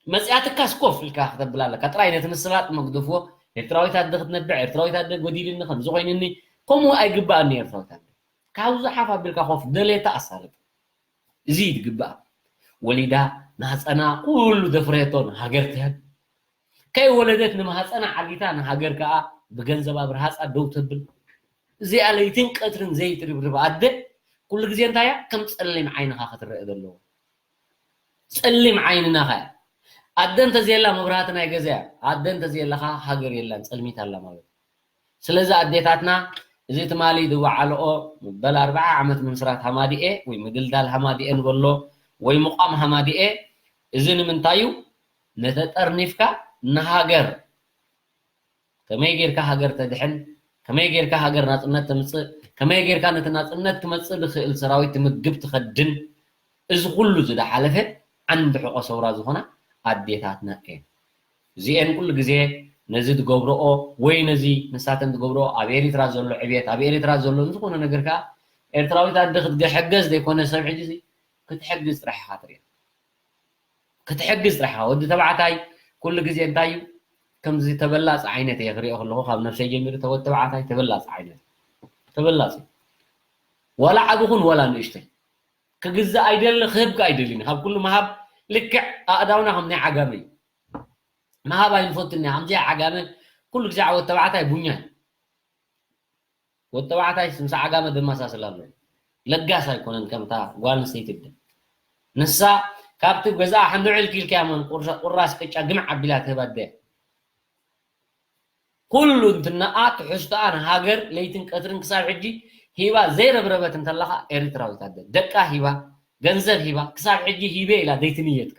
መጽያትካስ ኮፍ ኢልካ ክተብል ኣለካ። ጥራይ ነቲ ምስላጥ መግደፍዎ፣ ኤርትራዊት ኣደ ክትነብዕ፣ ኤርትራዊት ኣደ ጎዲልኒ፣ ከምዚ ኮይንኒ፣ ከምኡ ኣይግባእን እዩ ኤርትራዊት ኣደ። ካብዚ ሓፍ ኣቢልካ ኮፍ፣ ደሌታ ኣሳልጥ። እዚ እዩ ዝግባእ። ወሊዳ፣ ማህጸና፣ ኩሉ ዘፍረየቶ ንሃገር ትህብ። ከይወለደት ንማህጸና ዓጊታ ንሃገር ከኣ ብገንዘባ ብርሃጻ ደው ተብል። እዚኣ ለይትን ቀትርን ዘይትርብርብ ኣደ፣ ኩሉ ግዜ እንታይ እያ? ከም ጸሊም ዓይንኻ ክትረአ ዘለዋ። ጸሊም ዓይንና ኸኣ። ኣደ እንተዘየላ መብራህቲ ናይ ገዛ እያ። ኣደ እንተዘየላ ኸኣ ሃገር የላን፣ ጸልሚት ኣላ ማለት እዩ። ስለዚ ኣዴታትና፣ እዚ ትማሊ ዝወዓልኦ መበል ኣርብዓ ዓመት ምምስራት ሃማዲኤ ወይ ምድልዳል ሃማዲኤ ንበሎ ወይ ምቋም ሃማዲኤ፣ እዚ ንምንታይ እዩ? ነተጠርኒፍካ ንሃገር ከመይ ጌርካ ሃገር ተድሕን፣ ከመይ ጌርካ ሃገር ናጽነት ተምጽእ፣ ከመይ ጌርካ ነቲ ናጽነት ክመጽእ ዝኽእል ሰራዊት ትምግብ ትኸድን፣ እዚ ኩሉ ዝደሓለፈ ዓንዲ ሕቖ ሰውራ ዝኾና ኣዴታትና እየን። እዚኤን ኩሉ ግዜ ነዚ ዝገብረኦ ወይ ነዚ ንሳተን ዝገብረኦ ኣብ ኤሪትራ ዘሎ ዕብየት፣ ኣብ ኤሪትራ ዘሎ ዝኾነ ነገር ከኣ ኤርትራዊት ኣደ ክትገ-፣ ሕገዝ ዘይኮነ ሰብ ሕጂ እዚ ክትሕግዝ ጥራሕ ኢኻ ትሪኦ። ክትሕግዝ ጥራሕ ኢኻ። ወዲ ተባዕታይ ኩሉ ግዜ እንታይ እዩ? ከምዚ ተበላጽ ዓይነት እየ ክሪኦ ከለኹ፣ ካብ ነብሰይ ጀሚሩ፣ ተወ-፣ ተባዕታይ ተበላጽ ዓይነት። ተበላጽ እዩ። ዋላ ዓቢ ኩን ዋላ ንእሽተይ። ክግዛእ ኣይደሊ፣ ክህብ ከኣ ኣይደልን። ካብ ኩሉ ምሃብ ልክዕ ኣእዳውና ከም ናይ ዓጋመ እዩ። ምሃብ ኣይንፈቱን ኢና። ከምዚ ዓጋመ ኩሉ ግዜ ዓወት ተባዕታይ ቡኛ እዩ። ወዲ ተባዕታይ ምስ ዓጋመ ዘመሳስል ኣሎ። ለጋስ ኣይኮነን ከምታ ጓል ኣንስተይቲ ደ። ንሳ ካብቲ ገዛኣ ሓንዶ ዕልክ ኢልካ እያ መን ቁርሳ-፣ ቁራስ ቅጫ ግምዕ ኣቢላ ትህባ ደ። ኩሉ እንትናኣ ትሕዝቶኣ ንሃገር ለይትን ቀትርን ክሳብ ሕጂ ሂባ ዘይረብረበት እንተለኻ ኤርትራዊት ኣደ። ደቃ ሂባ፣ ገንዘብ ሂባ፣ ክሳብ ሕጂ ሂበ ኢላ ዘይትንየትካ።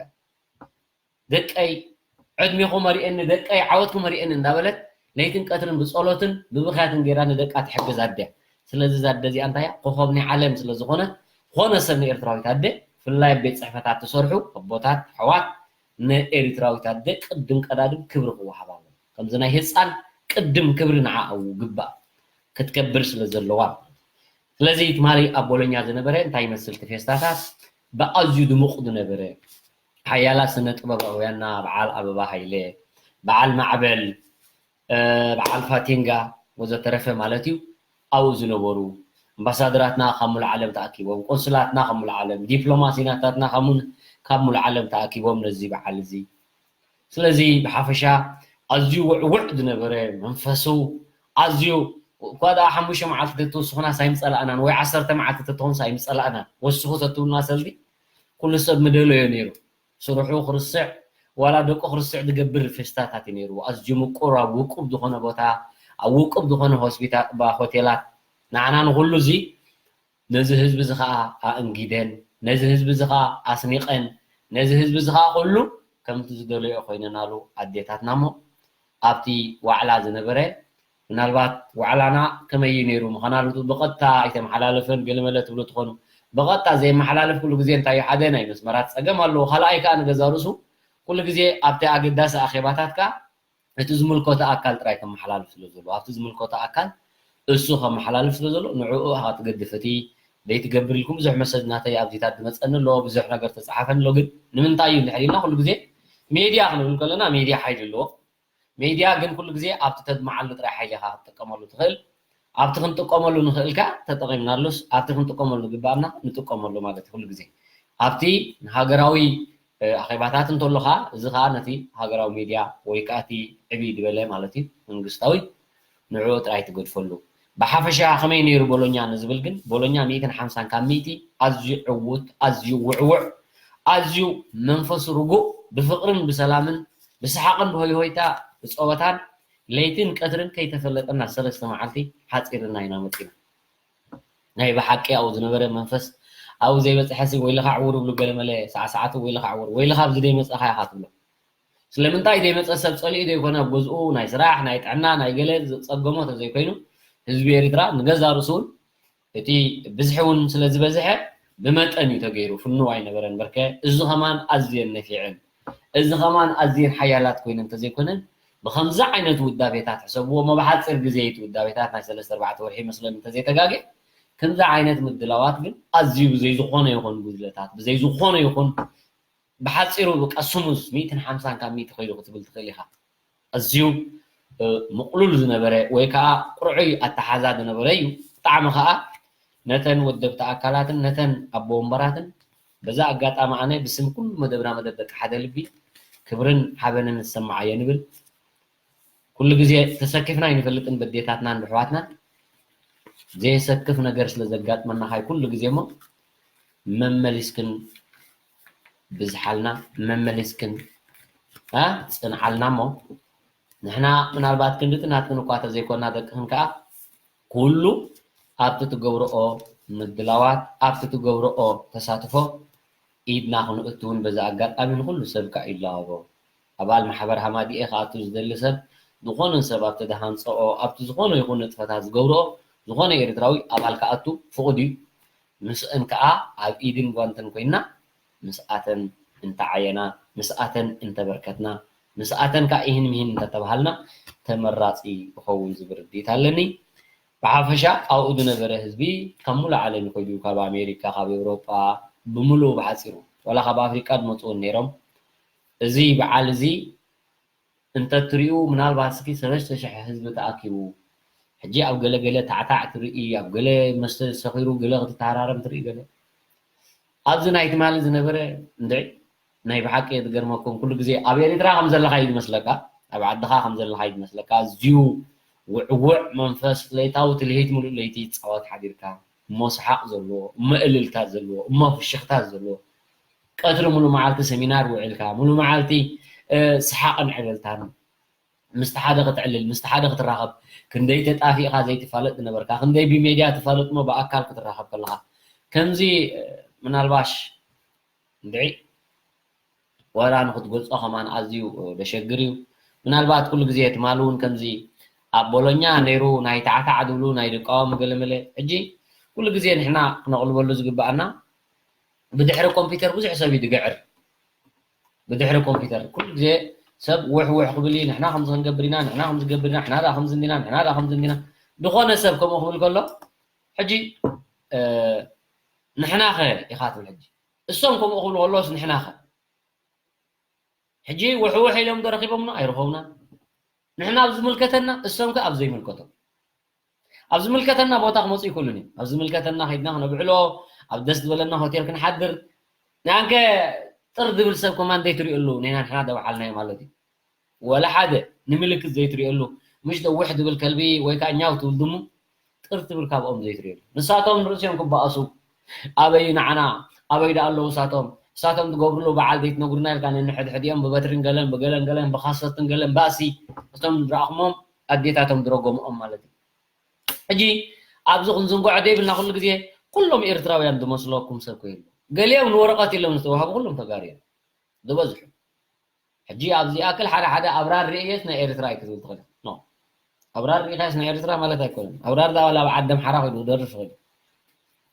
ደቀይ ዕድሜኹም ኣርእየኒ፣ ደቀይ ዓወትኩም ኣርእየኒ እንዳበለት ለይትን ቀትርን ብጸሎትን ብብኽያትን ገይራ ንደቃ ትሕግዝ ኣደ እያ። ስለዚ እዛ ኣደ እዚኣ እንታይ እያ? ኮኾብ ናይ ዓለም ስለ ዝኾነት፣ ዝኾነ ሰብ ንኤርትራዊት ኣደ፣ ብፍላይ ኣብ ቤት ጽሕፈታት ትሰርሑ ኣቦታት፣ ኣሕዋት፣ ንኤርትራዊት ኣደ ቅድም ቀዳድም ክብሪ ክወሃባ ኣለዎ። ከምዚ ናይ ህጻን ቅድም ክብሪ ንዓኣ ይግባእ፣ ክትከብር ስለ ዘለዋ። ስለዚ ትማሊ ኣብ ቦሎኛ ዝነበረ እንታይ ይመስል እቲ ፌስታታት? ብኣዝዩ ድሙቕ ዝነበረ፣ ሓያላት ስነ ጥበባውያንና በዓል ኣበባ ሃይለ፣ በዓል ማዕበል፣ እ፣ በዓል ፋቲንጋ ወዘተረፈ ማለት እዩ። ኣብኡ ዝነበሩ ኣምባሳደራትና ካብ ሙሉእ ዓለም ተኣኪቦም፣ ቆንስላትና ካብ ሙሉእ ዓለም፣ ዲፕሎማሲናታትና ካብ ሙሉ-፣ ካብ ሙሉእ ዓለም ተኣኪቦም ነዚ በዓል እዚ። ስለዚ ብሓፈሻ ኣዝዩ ውዕውዕ ዝነበረ መንፈሱ፣ ኣዝዩ እኳ ደኣ ሓሙሽተ መዓልቲ ተትውስኹናስ ኣይምጸላእናን፣ ወይ ዓሰርተ መዓልቲ ተትኾንስ ኣይምጸላእናን። ወስኹ ተትብሉና ሰልዲ ኩሉ ሰብ ምደለዮ ነይሩ። ስርሑ ክርስዕ፣ ዋላ ደቁ ክርስዕ ዝገብር ፌስታታት እዩ ነይሩ። ኣዝዩ ምቁር፣ ኣብ ውቁብ ዝኾነ ቦታ፣ ኣብ ውቁብ ዝኾነ ሆስፒታል፣ ባ-፣ ሆቴላት፣ ንዓና ንኹሉ እዚ ነዚ ህዝቢ እዚ ኸኣ ኣእንጊደን፣ ነዚ ህዝቢ እዚ ኸኣ ኣስኒቐን፣ ነዚ ህዝቢ እዚ ኸኣ ኩሉ ከምቲ ዝደለዮ ኮይነናሉ ኣዴታትና እሞ ኣብቲ ዋዕላ ዝነበረ ምናልባት ዋዕላና ከመይ እዩ ነይሩ ምዃናሉ ብቐጥታ ኣይተመሓላለፈን ገለመለ ትብሉ ትኾኑ። ብቐጥታ ዘይመሓላለፍ ኩሉ ግዜ እንታይ እዩ? ሓደ ናይ መስመራት ጸገም ኣለዎ። ካልኣይ ከኣ ንገዛ ርእሱ ኩሉ ግዜ ኣብቲ ኣገዳሲ ኣኼባታት ከኣ እቲ ዝምልከቶ ኣካል ጥራይ ከመሓላልፍ ስለ ዘለዎ፣ ኣብቲ ዝምልከቶ ኣካል እሱ ከመሓላልፍ ስለ ዘሎ፣ ንዕኡ ኢኻ ትገድፍ። እቲ ዘይትገብር ኢልኩም ብዙሕ መሰጅ ናተይ ኣብዚታት ዝመጸኒ ኣሎ፣ ብዙሕ ነገር ተጻሓፈኒ ኣሎ። ግን ንምንታይ እዩ እንድሕር ኢልና፣ ኩሉ ግዜ ሜድያ ክንብል ከለና፣ ሜድያ ሓይሊ ኣለዎ። ሜድያ ግን ኩሉ ግዜ ኣብቲ ተድምዓሉ ጥራይ ሓይሊ ኢኻ ክትጥቀመሉ ትኽእል። ኣብቲ ክንጥቀመሉ ንኽእል ከኣ ተጠቒምናሉስ፣ ኣብቲ ክንጥቀመሉ ንግባኣና ንጥቀመሉ ማለት እዩ። ኩሉ ግዜ ኣብቲ ሃገራዊ፣ እ፣ ኣኼባታት እንተሎ ኸኣ፣ እዚ ኸኣ ነቲ ሃገራዊ ሜድያ ወይ ከኣ እቲ ዕብይ ዝበለ ማለት እዩ፣ መንግስታዊ፣ ንዕኡ ጥራይ ትገድፈሉ። ብሓፈሻ ከመይ ነይሩ ቦሎኛ ንዝብል ግን፣ ቦሎኛ ሚእትን ሓምሳን ካብ ሚእቲ ኣዝዩ ዕዉት፣ ኣዝዩ ውዕዉዕ፣ ኣዝዩ መንፈሱ ርጉእ፣ ብፍቕርን ብሰላምን ብሰሓቕን ብሆይሆይታ ብፀወታን ለይትን ቀትርን ከይተፈለጠና ሰለስተ መዓልቲ ሓፂርና ኢና መፂና። ናይ ብሓቂ ኣብኡ ዝነበረ መንፈስ ኣብኡ ዘይበፅሐሲ ወይልኻ ዕውር ብሉ ገለመለ ሳዕሳዕቱ ወይልኻ ዕውር ወይልኻ ኣብዚ ዘይመፀኻ ኢኻ ትብሎ። ስለምንታይ ዘይመፀ ሰብ ፀሊኡ ዘይኮነ ኣብ ገዝኡ ናይ ስራሕ ናይ ጥዕና ናይ ገለ ዝፀገሞ ተዘይኮይኑ ህዝቢ ኤርትራ ንገዛ ርእሱ እውን እቲ ብዝሒ እውን ስለ ዝበዝሐ ብመጠን እዩ ተገይሩ ፍኑው ኣይነበረን በርከ እዚ ከማን ኣዝየን ነፊዐን እዚ ከማን ኣዝየን ሓያላት ኮይነን እንተዘይኮነን ብከምዚ ዓይነት ውዳቤታት ሕሰብዎ እሞ ብሓፂር ግዜ እቲ ውዳቤታት ናይ ሰለስተ ኣርባዕተ ወርሒ ይመስለኒ እንተዘይተጋግየ ከምዚ ዓይነት ምድላዋት ግን ኣዝዩ ብዘይ ዝኾነ ይኹን ጉድለታት ብዘይ ዝኾነ ይኹን ብሓፂሩ በቃ ስሙዝ ሚእትን ሓምሳን ካብ ሚእቲ ከይዱ ክትብል ትኽእል ኢኻ። ኣዝዩ ምቕሉል ዝነበረ ወይ ከዓ ቅርዑይ ኣተሓዛ ዝነበረ እዩ። ብጣዕሚ ከዓ ነተን ወደብቲ ኣካላትን ነተን ኣቦ ወንበራትን በዛ ኣጋጣሚ ኣነ ብስም ኩሉ መደብና መደብ ደቂ ሓደ ልቢ ክብርን ሓበንን ዝሰማዓዮ ንብል። ኩሉ ግዜ ተሰኪፍና ኣይንፈልጥን በዴታትናን ብሕዋትናን ዘየሰክፍ ነገር ስለ ዘጋጥመና ካይ ኩሉ ግዜ እሞ መመሊስክን ብዝሓልና መመሊስክን ኣ ፅንዓልና እሞ ንሕና ምናልባት ክንድቲ ናትክን እኳ ተዘይኮና ደቅኽን ከዓ ኩሉ ኣብቲ ትገብርኦ ምድላዋት ኣብቲ ትገብርኦ ተሳትፎ ኢድና ክንእትውን በዚ ኣጋጣሚ ንኩሉ ሰብ ከዓ ይለዋወ ኣባል ማሕበር ሃማዲኤ ክኣቱ ዝደሊ ሰብ ዝኾነ ሰብ ኣብቲ ዝሃንፀኦ ኣብቲ ዝኾነ ይኹን ንጥፈታት ዝገብርኦ ዝኾነ ኤርትራዊ ኣባል ክኣቱ ፍቑድ እዩ ምስአን ከዓ ኣብ ኢድን ጓንትን ኮይና ምስኣተን እንተዓየና ምስኣተን እንተበርከትና ምስኣተን ከዓ ይህን ምሂን እንተተባሃልና ተመራፂ ይኸውን ዝብል ርድኢት ኣለኒ ብሓፈሻ ኣብኡ ዝነበረ ህዝቢ ካብ ሙሉእ ዓለም ይኮይዱ ካብ ኣሜሪካ ካብ ኤውሮጳ ብምሉኡ ብሓፂሩ ዋላ ካብ ኣፍሪቃ ዝመፅኡ ነይሮም እዚ በዓል እዚ እንተትሪኡ ምናልባት እስኪ ሰለስተ ሽሕ ህዝቢ ተኣኪቡ ሕጂ ኣብ ገለገለ ታዕታዕ ትርኢ ኣብ ገለ መስተ ሰኺሩ ገለ ክትተሃራረም ትርኢ ገለ ኣብዚ ናይ ትማሊ ዝነበረ እንድዒ ናይ ብሓቂ ዝገርመኩም ኩሉ ግዜ ኣብ ኤሪትራ ከም ዘለኻ እዩ ዝመስለካ ኣብ ዓድኻ ከም ዘለኻ እዩ ዝመስለካ ኣዝዩ ውዕውዕ መንፈስ ለይታዊ ትልሂት ሙሉእ ለይቲ ይፃወት ሓዲርካ እሞ ሰሓቕ ዘለዎ እሞ እልልታ ዘለዎ እሞ ፍሽኽታ ዘለዎ ቀትሪ ሙሉ መዓልቲ ሰሚናር ውዒልካ ሙሉ መዓልቲ ሰሓቕን ዕልልታን ምስቲ ሓደ ክትዕልል ምስቲ ሓደ ክትራኸብ ክንደይ ተጣፊእካ ዘይትፋለጥ ዝነበርካ ክንደይ ብሜድያ ትፋለጥ ሞ ብኣካል ክትራኸብ ከለካ ከምዚ ምናልባሽ እንድዒ ወላ ንክትገልፆ ከማን ኣዝዩ ደሸግር እዩ ምናልባት ኩሉ ግዜ ትማሊ እውን ከምዚ ኣብ ቦሎኛ ነይሩ ናይ ታዕታዕ ዝብሉ ናይ ድቃወም ገለመለ ሕጂ ኩሉ ግዜ ንሕና ክነቕልበሉ ዝግበኣና ብድሕሪ ኮምፒውተር ብዙሕ ሰብ እዩ ዝግዕር ብድሕሪ ኮምፒውተር ኩሉ ግዜ ሰብ ውሕ ውሕ ክብል እዩ ንሕና ከምዚ ክንገብር ኢና ንሕና ከምዚ ገብር ኢና ንሕና ዳ ከምዚ እንዲና ንሕና ዳ ከምዚ እንዲና ዝኾነ ሰብ ከምኡ ክብል ከሎ ሕጂ ንሕና ኸ ኢኻ ትብል ሕጂ እሶም ከምኡ ክብሉ ከለዎስ ንሕና ኸ ሕጂ ውሕ ውሕ ኢሎም ዶ ረኺቦምና ኣይረኸቡና ንሕና ኣብ ዝምልከተና እሶም ከ ኣብ ዘይምልከቶም ኣብ ዝምልከተና ቦታ ክመፁ ይክእሉን እዮም ኣብ ዝምልከተና ከይድና ክነብዕሎ ኣብ ደስ ዝበለና ሆቴል ክንሓድር ንኣንከ ጥር ዝብል ሰብ ኮማን ዘይትሪእሉ ኔና ንሕና ደብዓልናዮ ማለት እዩ ወላ ሓደ ንምልክት ዘይትሪእሉ ምሽ ደውሕ ዝብል ከልቢ ወይ ከዓ ኛው ትብል ድሙ ጥር ትብል ካብኦም ዘይትሪእሉ ንሳቶም ርእሲኦም ክበኣሱ ኣበይ ንዓና ኣበይ ዳ ኣለዉ እሳቶም እሳቶም ዝገብርሉ በዓል ዘይትነግሩና ኢልካ ነንሕድሕዲኦም ብበትርን ገለን ብገለን ገለን ብካሰትን ገለን ባእሲ እቶም ዝረኣኹሞም ኣዴታቶም ዝረገምኦም ማለት እዩ ሕጂ ኣብዚ ክንዝንጎዖ ዘይብልና ኩሉ ግዜ ኩሎም ኤርትራውያን ዝመስለኩም ሰብ ኮይሉ ገሊኦም ንወረቐት ኢሎም ዝተዋህቡ ኩሎም ተጋሩ እዮም ዝበዝሑ ሕጂ ኣብዚ ኣክል ሓደ ሓደ ኣብራር ርእየስ ናይ ኤርትራ እዩ ክትብል ትኽእል ኖ ኣብራር ርእኻስ ናይ ኤርትራ ማለት ኣይኮነን ኣብራር ዳ ዋላ ኣብ ዓዲ ኣምሓራ ኮይኑ ክደርፍ ይኽእል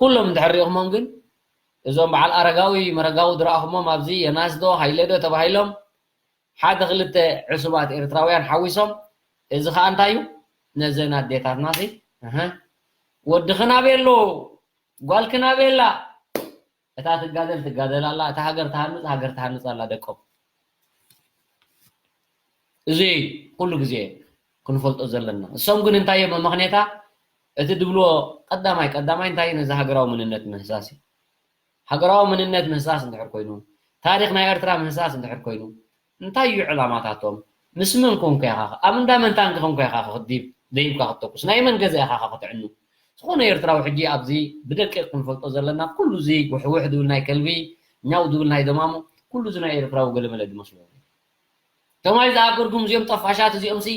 ኩሎም እንድሕር ሪእኹሞም ግን እዞም በዓል ኣረጋዊ መረጋዊ ዝረኣኹሞም ኣብዚ የናስዶ ሃይለዶ ተባሂሎም ሓደ ክልተ ዕሱባት ኤርትራውያን ሓዊሶም እዚ ከዓ እንታይ እዩ ነዘን ኣዴታትና ሲ ወድኽን ኣበይ ኣሎ ጓልክን ኣበይ ኣላ እታ ትጋደል ትጋደል ኣላ እታ ሃገር ትሃንፅ ሃገር ትሃንፅ ኣላ ደቆም እዚ ኩሉ ግዜ ክንፈልጦ ዘለና እሶም ግን እንታይ እዮም መመኽኔታ እቲ ድብልዎ ቀዳማይ ቀዳማይ እንታይ ነዚ ሃገራዊ መንነት ምህሳስ እዩ ሃገራዊ መንነት ምህሳስ እንድሕር ኮይኑ ታሪክ ናይ ኤርትራ ምህሳስ እንድሕር ኮይኑ እንታይ እዩ ዕላማታቶም ምስ መን ኮንካ ኢኻ ኣብ እንዳ መንታንኪ ኮንካ ኢኻ ክዲብ ደይብካ ክተኩስ ናይ መን ገዛ ኢኻ ክትዕኑ ዝኾነ ኤርትራዊ ሕጂ ኣብዚ ብደቂቕ ክንፈልጦ ዘለና ኩሉ እዚ ውሕውሕ ዝብል ናይ ከልቢ ኛው ዝብል ናይ ደማሙ ኩሉ እዚ ናይ ኤርትራዊ ገለመለ ዝመስሎ። ከማይ ዝኣገርኩም እዚኦም ጠፋሻት እዚኦም ሲ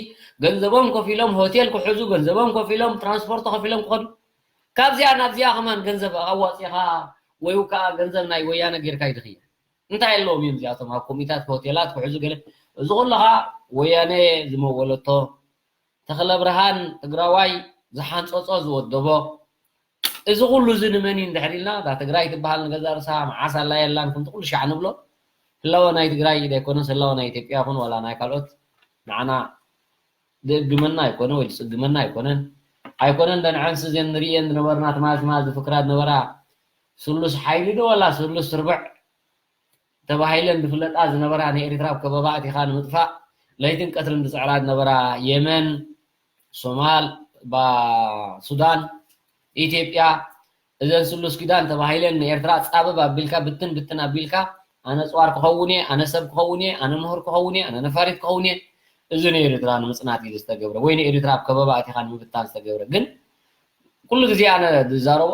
ገንዘቦም ከፊሎም ሆቴል ክሕዙ፣ ገንዘቦም ከፊሎም ትራንስፖርት ከፊሎም ክኸዱ። ካብዚኣ ናብዚኣ ከማን ገንዘብ ኣዋፂኻ ወይ ከዓ ገንዘብ ናይ ወያነ ጌርካ ይድኽየ። እንታይ ኣለዎም እዮም እዚኣቶም ኣብ ኮሚታት ሆቴላት ክሕዙ ገለ? እዚ ኩሉ ከዓ ወያነ ዝመወለቶ ተኽለ ብርሃን ትግራዋይ ዝሓንፀፆ ዝወደቦ እዚ ኩሉ እዚ ንመን እዩ እንድሕር ኢልና፣ እታ ትግራይ ትበሃል ንገዛ ርሳ መዓስ ኣላ የላን ከምቲ ኩሉ ሻዕ ንብሎ፣ ህላወ ናይ ትግራይ ኢድ ኣይኮነስ ህላወ ናይ ኢትዮጵያ ይኹን ዋላ ናይ ካልኦት ንዓና ዝእግመና ኣይኮነ ወይ ዝፅግመና ኣይኮነን። ኣይኮነን ደንዐንስ እዘን ንርእየን ዝነበርና ትማል ትማል ዝፍክራ ዝነበራ ስሉስ ሓይሊ ዶ ዋላ ስሉስ ስርብዕ ተባሂለን ዝፍለጣ ዝነበራ ንኤርትራ ኣብ ከበባ ኣቲኻ ንምጥፋእ ለይትን ቀትርን ዝፅዕራ ዝነበራ የመን፣ ሶማል፣ ሱዳን፣ ኢትዮጵያ እዘን ስሉስ ኪዳን ተባሂለን ንኤርትራ ፃብብ ኣቢልካ ብትን ብትን ኣቢልካ ኣነ ፅዋር ክኸውን እየ፣ ኣነ ሰብ ክኸውን እየ፣ ኣነ ምሁር ክኸውን እየ፣ ኣነ ነፋሪት ክኸውን እየ። እዚ ንኤርትራ ንምፅናት ኢሉ ዝተገብረ ወይ ንኤርትራ ኣብ ከበባ ኣቲኻ ንምብታን ዝተገብረ ግን ኩሉ ግዜ ኣነ ዝዛረቦ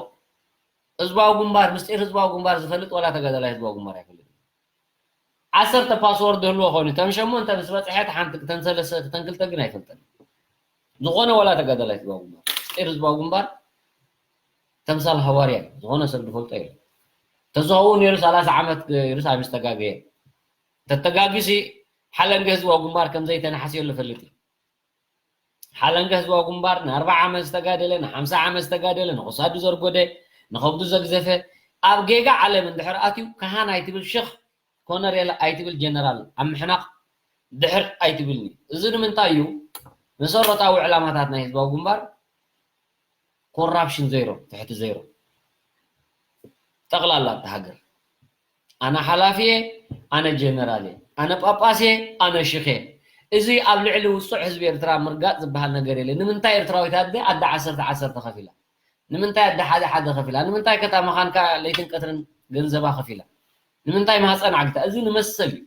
ህዝባዊ ግንባር ምስጢር ህዝባዊ ግንባር ዝፈልጥ ዋላ ተጋዳላይ ህዝባዊ ግንባር ኣይፈልጥን። ዓሰርተ ፓስወርድ ህልዎ ኮይኑ ተን ሸሞንተ ምስ በፅሐት ሓንቲ ተን ሰለስተ ተን ክልተ ግን ኣይፈልጠን። ዝኾነ ዋላ ተጋዳላይ ህዝባዊ ግንባር ምስጢር ህዝባዊ ግንባር ተምሳል ሃዋርያ ዝኾነ ሰብ ዝፈልጦ የለ። ተዝኸውን ነይሩ ሰላሳ ዓመት ገይሩስ ኣብ ዝተጋገየ ተተጋጊሲ ሓለንገ ህዝባዊ ግንባር ከምዘይተናሓስየሉ ፈልጥ እዩ። ሓለንገ ህዝባዊ ግንባር ንኣርባዓ ዓመት ዝተጋደለ ንሓምሳ ዓመት ዝተጋደለ ንክሳዱ ዘርጎደ ንኸብዱ ዘግዘፈ ኣብ ጌጋ ዓለም እንድሕር ኣትዩ ካህን ኣይትብል ሽኽ ኮነሬል ኣይትብል ጀነራል ኣብ ምሕናቕ ድሕር ኣይትብልኒ። እዚ ንምንታይ እዩ? መሰረታዊ ዕላማታት ናይ ህዝባዊ ግንባር ኮራፕሽን ዜሮ ትሕቲ ዜሮ ጠቕላላ እታ ሃገር ኣነ ሓላፊየ ኣነ ጀነራልየ ኣነ ጳጳስየ ኣነ ሽኸ እዚ ኣብ ልዕሊ ውፁዕ ህዝቢ ኤርትራ ምርጋጥ ዝበሃል ነገር የለ ንምንታይ ኤርትራዊት ኣደ ኣደ ዓሰርተ ዓሰርተ ከፊላ ንምንታይ ኣደ ሓደ ሓደ ከፊላ ንምንታይ ከታ መኻንካ ለይትን ቀትርን ገንዘባ ከፊላ ንምንታይ ማህፀን ዓግታ እዚ ንመሰል እዩ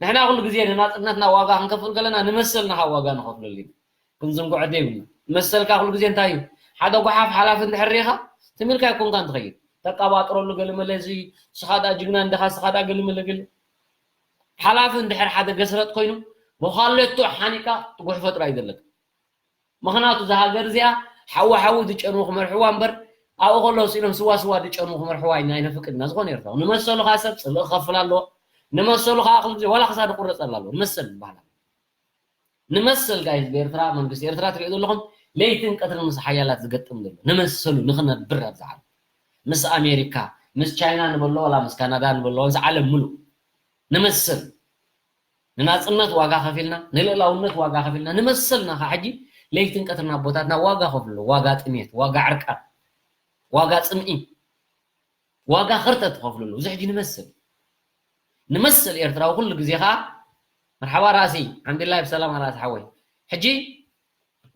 ንሕና ኩሉ ግዜ ንናፅነትና ዋጋ ክንከፍል ከለና ንመሰልና ካብ ዋጋ ንኸፍለሉ ኢና ክንዝንግዖ ዘይብልና መሰልካ ኩሉ ግዜ እንታይ እዩ ሓደ ጓሓፍ ሓላፊ እንድሕር ሪኢኻ ትም ኢልካ ኣይኮንካን ትኸይድ ተቃባጥረሉ ገለመለ እዚ ስኻ ደኣ ጅግና እንዲኻ ስኻ ደኣ ገለመለ ገለ ሓላፊ እንድሕር ሓደ ገስረጥ ኮይኑ ብኻሌቶ ሓኒቃ ትጉሕፎ ጥራይ ዘለካ ምኽንያቱ እዛ ሃገር እዚኣ ሓዊ ሓዊ ዝጨንዉ ክመርሕዋ እምበር ኣብኡ ከለዉ ስኢሎም ስዋ ስዋ ዝጨንዉ ክመርሕዋ ኣይነፍቅድ ኢና ዝኾነ ኤርትራዊ ንመሰሉ ከዓ ሰብ ፅልኢ ክኸፍል ኣለዎ ንመሰሉ ከዓ ኩሉ ግዜ ዋላ ክሳዱ ክቁረፀላ ኣለዎ ንመሰል ዝበሃል ኣሎ ንመሰል ጋይ ህዝቢ ኤርትራ መንግስቲ ኤርትራ ትሪኦ ዘለኹም ለይትን ቀትርን ምስ ሓያላት ዝገጥም ዘሎ ንመሰሉ ንክነብር ኣብዚ ዓለም ምስ ኣሜሪካ ምስ ቻይና ንበሎ ዋላ ምስ ካናዳ ንበሎ ምስ ዓለም ምሉእ ንመሰል ንናፅነት ዋጋ ከፊልና ንልእላውነት ዋጋ ከፊልና ንመሰልና ከዓ ሕጂ ለይትን ቀትርን ኣቦታትና ዋጋ ከፍሉ ዋጋ ጥሜት ዋጋ ዕርቃን ዋጋ ፅምኢ ዋጋ ከርተት ትኸፍልሉ እዚ ሕጂ ንመስል ንመስል ኤርትራዊ ኩሉ ግዜ ከዓ መርሓባ ራእሲ ሓምድላይ ብሰላም ራእሲ ሓወይ ሕጂ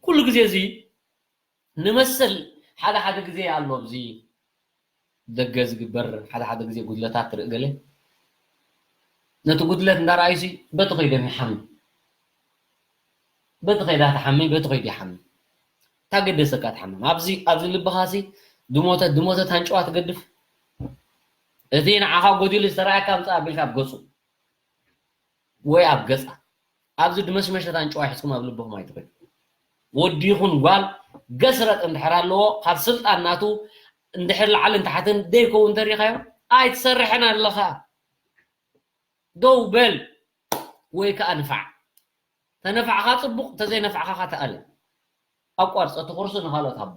ኩሉ ግዜ እዚ ንመስል ሓደ ሓደ ግዜ ኣሎ ኣብዚ ደገ ዝግበር ሓደ ሓደ ግዜ ጉድለታት ትርኢ ገለ ነቲ ጉድለት እንዳረኣዩሲ በቲ ከይዶም ይሓምም በቲ ከይዳ ትሓምም በቲ ከይዱ ይሓምም ታገደሰካ ትሓምም ኣብዚ ኣብዚ ልብኻሲ ድሞተት ድሞተት ሃንጭዋ ትገድፍ እቲ ንዓኻ ጎዲሉ ዝተረኣየካ ምፃእ ኣቢልካ ኣብ ገፁ ወይ ኣብ ገፃ ኣብዚ ድመሽመሸት ኣንጭዋ ሒዝኩም ኣብ ልብኹም ኣይትኽእሉ ወዲ ይኹን ጓል ገስረጥ እንድሕር ኣለዎ ካብ ስልጣን ናቱ እንድሕር ላዕልን ታሕትን ደይከውን እንተሪኻዮ ኣይትሰርሕን ኣለኻ ደው በል ወይ ከዓ ንፋዕ ተነፋዕኻ ፅቡቕ ተዘይነፋዕኻ ተኣለ ኣቋርፀ እቲ ኩርሲ ንኻልኦት ሃቦ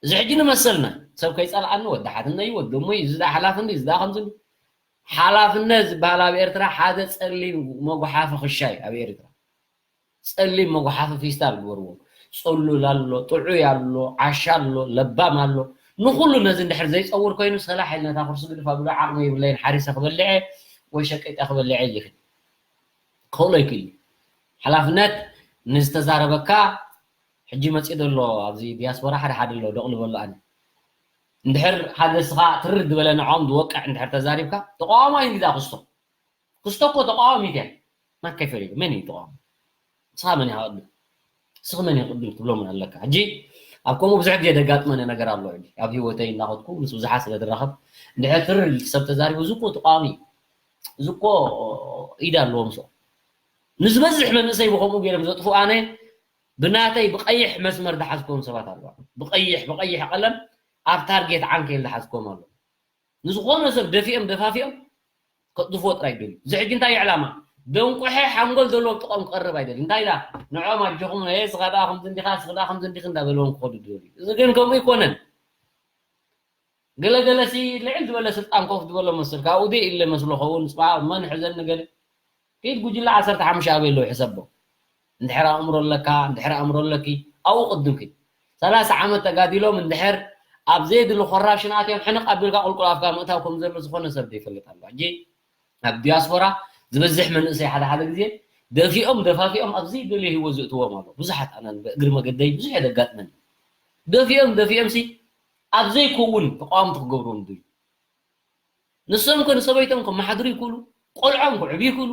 እዚ ሕጂ ንመሰልና ሰብ ከይፀልኣኒ ወዲ ሓትነይ ወዲ እሞይ እዚ ደኣ ሓላፍኒ እዚ ደኣ ከምዚ ሓላፍነት ዝበሃል ኣብ ኤርትራ ሓደ ፀሊም መጉሓፊ ክሻይ ኣብ ኤርትራ ፀሊም መጉሓፊ ፊስታል ግበርዎ ፅሉል ኣሎ ጥዑይ ኣሎ ዓሻ ኣሎ ለባም ኣሎ ንኩሉ ነዚ እንድሕር ዘይፀውር ኮይኑ ሰላሕ ኢል ነታ ኩርሲ ግድፍ ኣብሉ ዓቕሚ የብለይን ሓሪሰ ክበልዐ ወይ ሸቂጠ ክበልዐ ይኽእል ክኽእሎ ይክእል እዩ ሓላፍነት ንዝተዛረበካ ሕጂ መፂኡ ዘሎ ኣብዚ ዲያስፖራ ሓደ ሓደ ኣሎ ደቕልበሉ ኣነ እንድሕር ሓደ ስኻ ትርር ዝበለ ንዖም ዝወቅዕ እንድሕር ተዛሪብካ ተቃዋማይ እንግዛ ክስቶ ክስቶ እኮ ተቃዋሚት እያ ናካይ ፈሪዱ መን እዩ ተቃዋሚ ንስኻ መን ኢኻ ቅድም ንስኺ መን ኢኺ ቅድም ክትብሎ እውን ኣለካ ሕጂ ኣብ ከምኡ ብዙሕ ግዜ ደጋጥመኒ ነገር ኣሎ ሕጂ ኣብ ህይወተይ እናኸድኩ ምስ ብዙሓት ስለ ዝራኸብ እንድሕር ትርር ኢልኪ ሰብ ተዛሪቡ እዚ እኮ ተቃዋሚ እዩ እዚ እኮ ኢድ ኣለዎም ሰው ንዝበዝሕ መንእሰይ ብከምኡ ገይሮም ዘጥፉ ኣነ ብናተይ ብቀይሕ መስመር ዝሓዝኮም ሰባት ኣለዋ ብቀይሕ ብቀይሕ ቀለም ኣብ ታርጌት ዓንኬል ዝሓዝኮም ኣሎ ንዝኾነ ሰብ ደፊኦም ደፋፊኦም ከጥፍዎ ጥራይ ይደልዩ እዚ ሕጂ እንታይ ዕላማ ደንቁሐ ሓንጎል ዘለዎም ጥቆም ክቐርብ ኣይደል እንታይ ኢላ ንዖም ኣጆኹም የ ስኻ ደኣ ከምዚ እንዲኻ ስኻ ደኣ ከምዚ እንዲኺ እንዳበልዎም ክኸዱ ደልዩ እዚ ግን ከምኡ ይኮነን ገለገለ ሲ ልዕል ዝበለ ስልጣን ኮፍ ዝበሎ መስል ካብኡ ደ ኢለ መስሎ ኸውን ጽባ መን ሕዘኒ ገለ ኪድ ጉጅለ ዓሰርተ ሓሙሽተ ኣበይ ኣለዉ ሕሰቦ እንድሕር ኣእምሮ ኣለካ እንድሕር ኣእምሮ ኣለኪ ኣብኡ ቅድም ኪድ ሰላሳ ዓመት ተጋዲሎም እንድሕር ኣብ ዘየድሊ ኮራፕሽን ኣትዮም ሕንቕ ኣቢልካ ቁልቁል ኣፍካ ምእታው ከም ዘሎ ዝኾነ ሰብ ዘይፈልጥ ኣሎ ሕጂ ኣብ ዲያስፖራ ዝበዝሕ መንእሰይ ሓደ ሓደ ግዜ ደፊኦም ደፋፊኦም ኣብ ዘይደልዮ ህይወት ዝእትዎም ኣሎ ብዙሓት ኣነ ብእግሪ መገደይ ብዙሕ የደጋጥመኒ ደፊኦም ደፊኦም ሲ ኣብ ዘይከውን ተቃወምቲ ክገብርዎም ድዩ ንሶም ከ ንሰበይቶም ከመሓድሩ ይክእሉ ቆልዖም ክዕብ ይክእሉ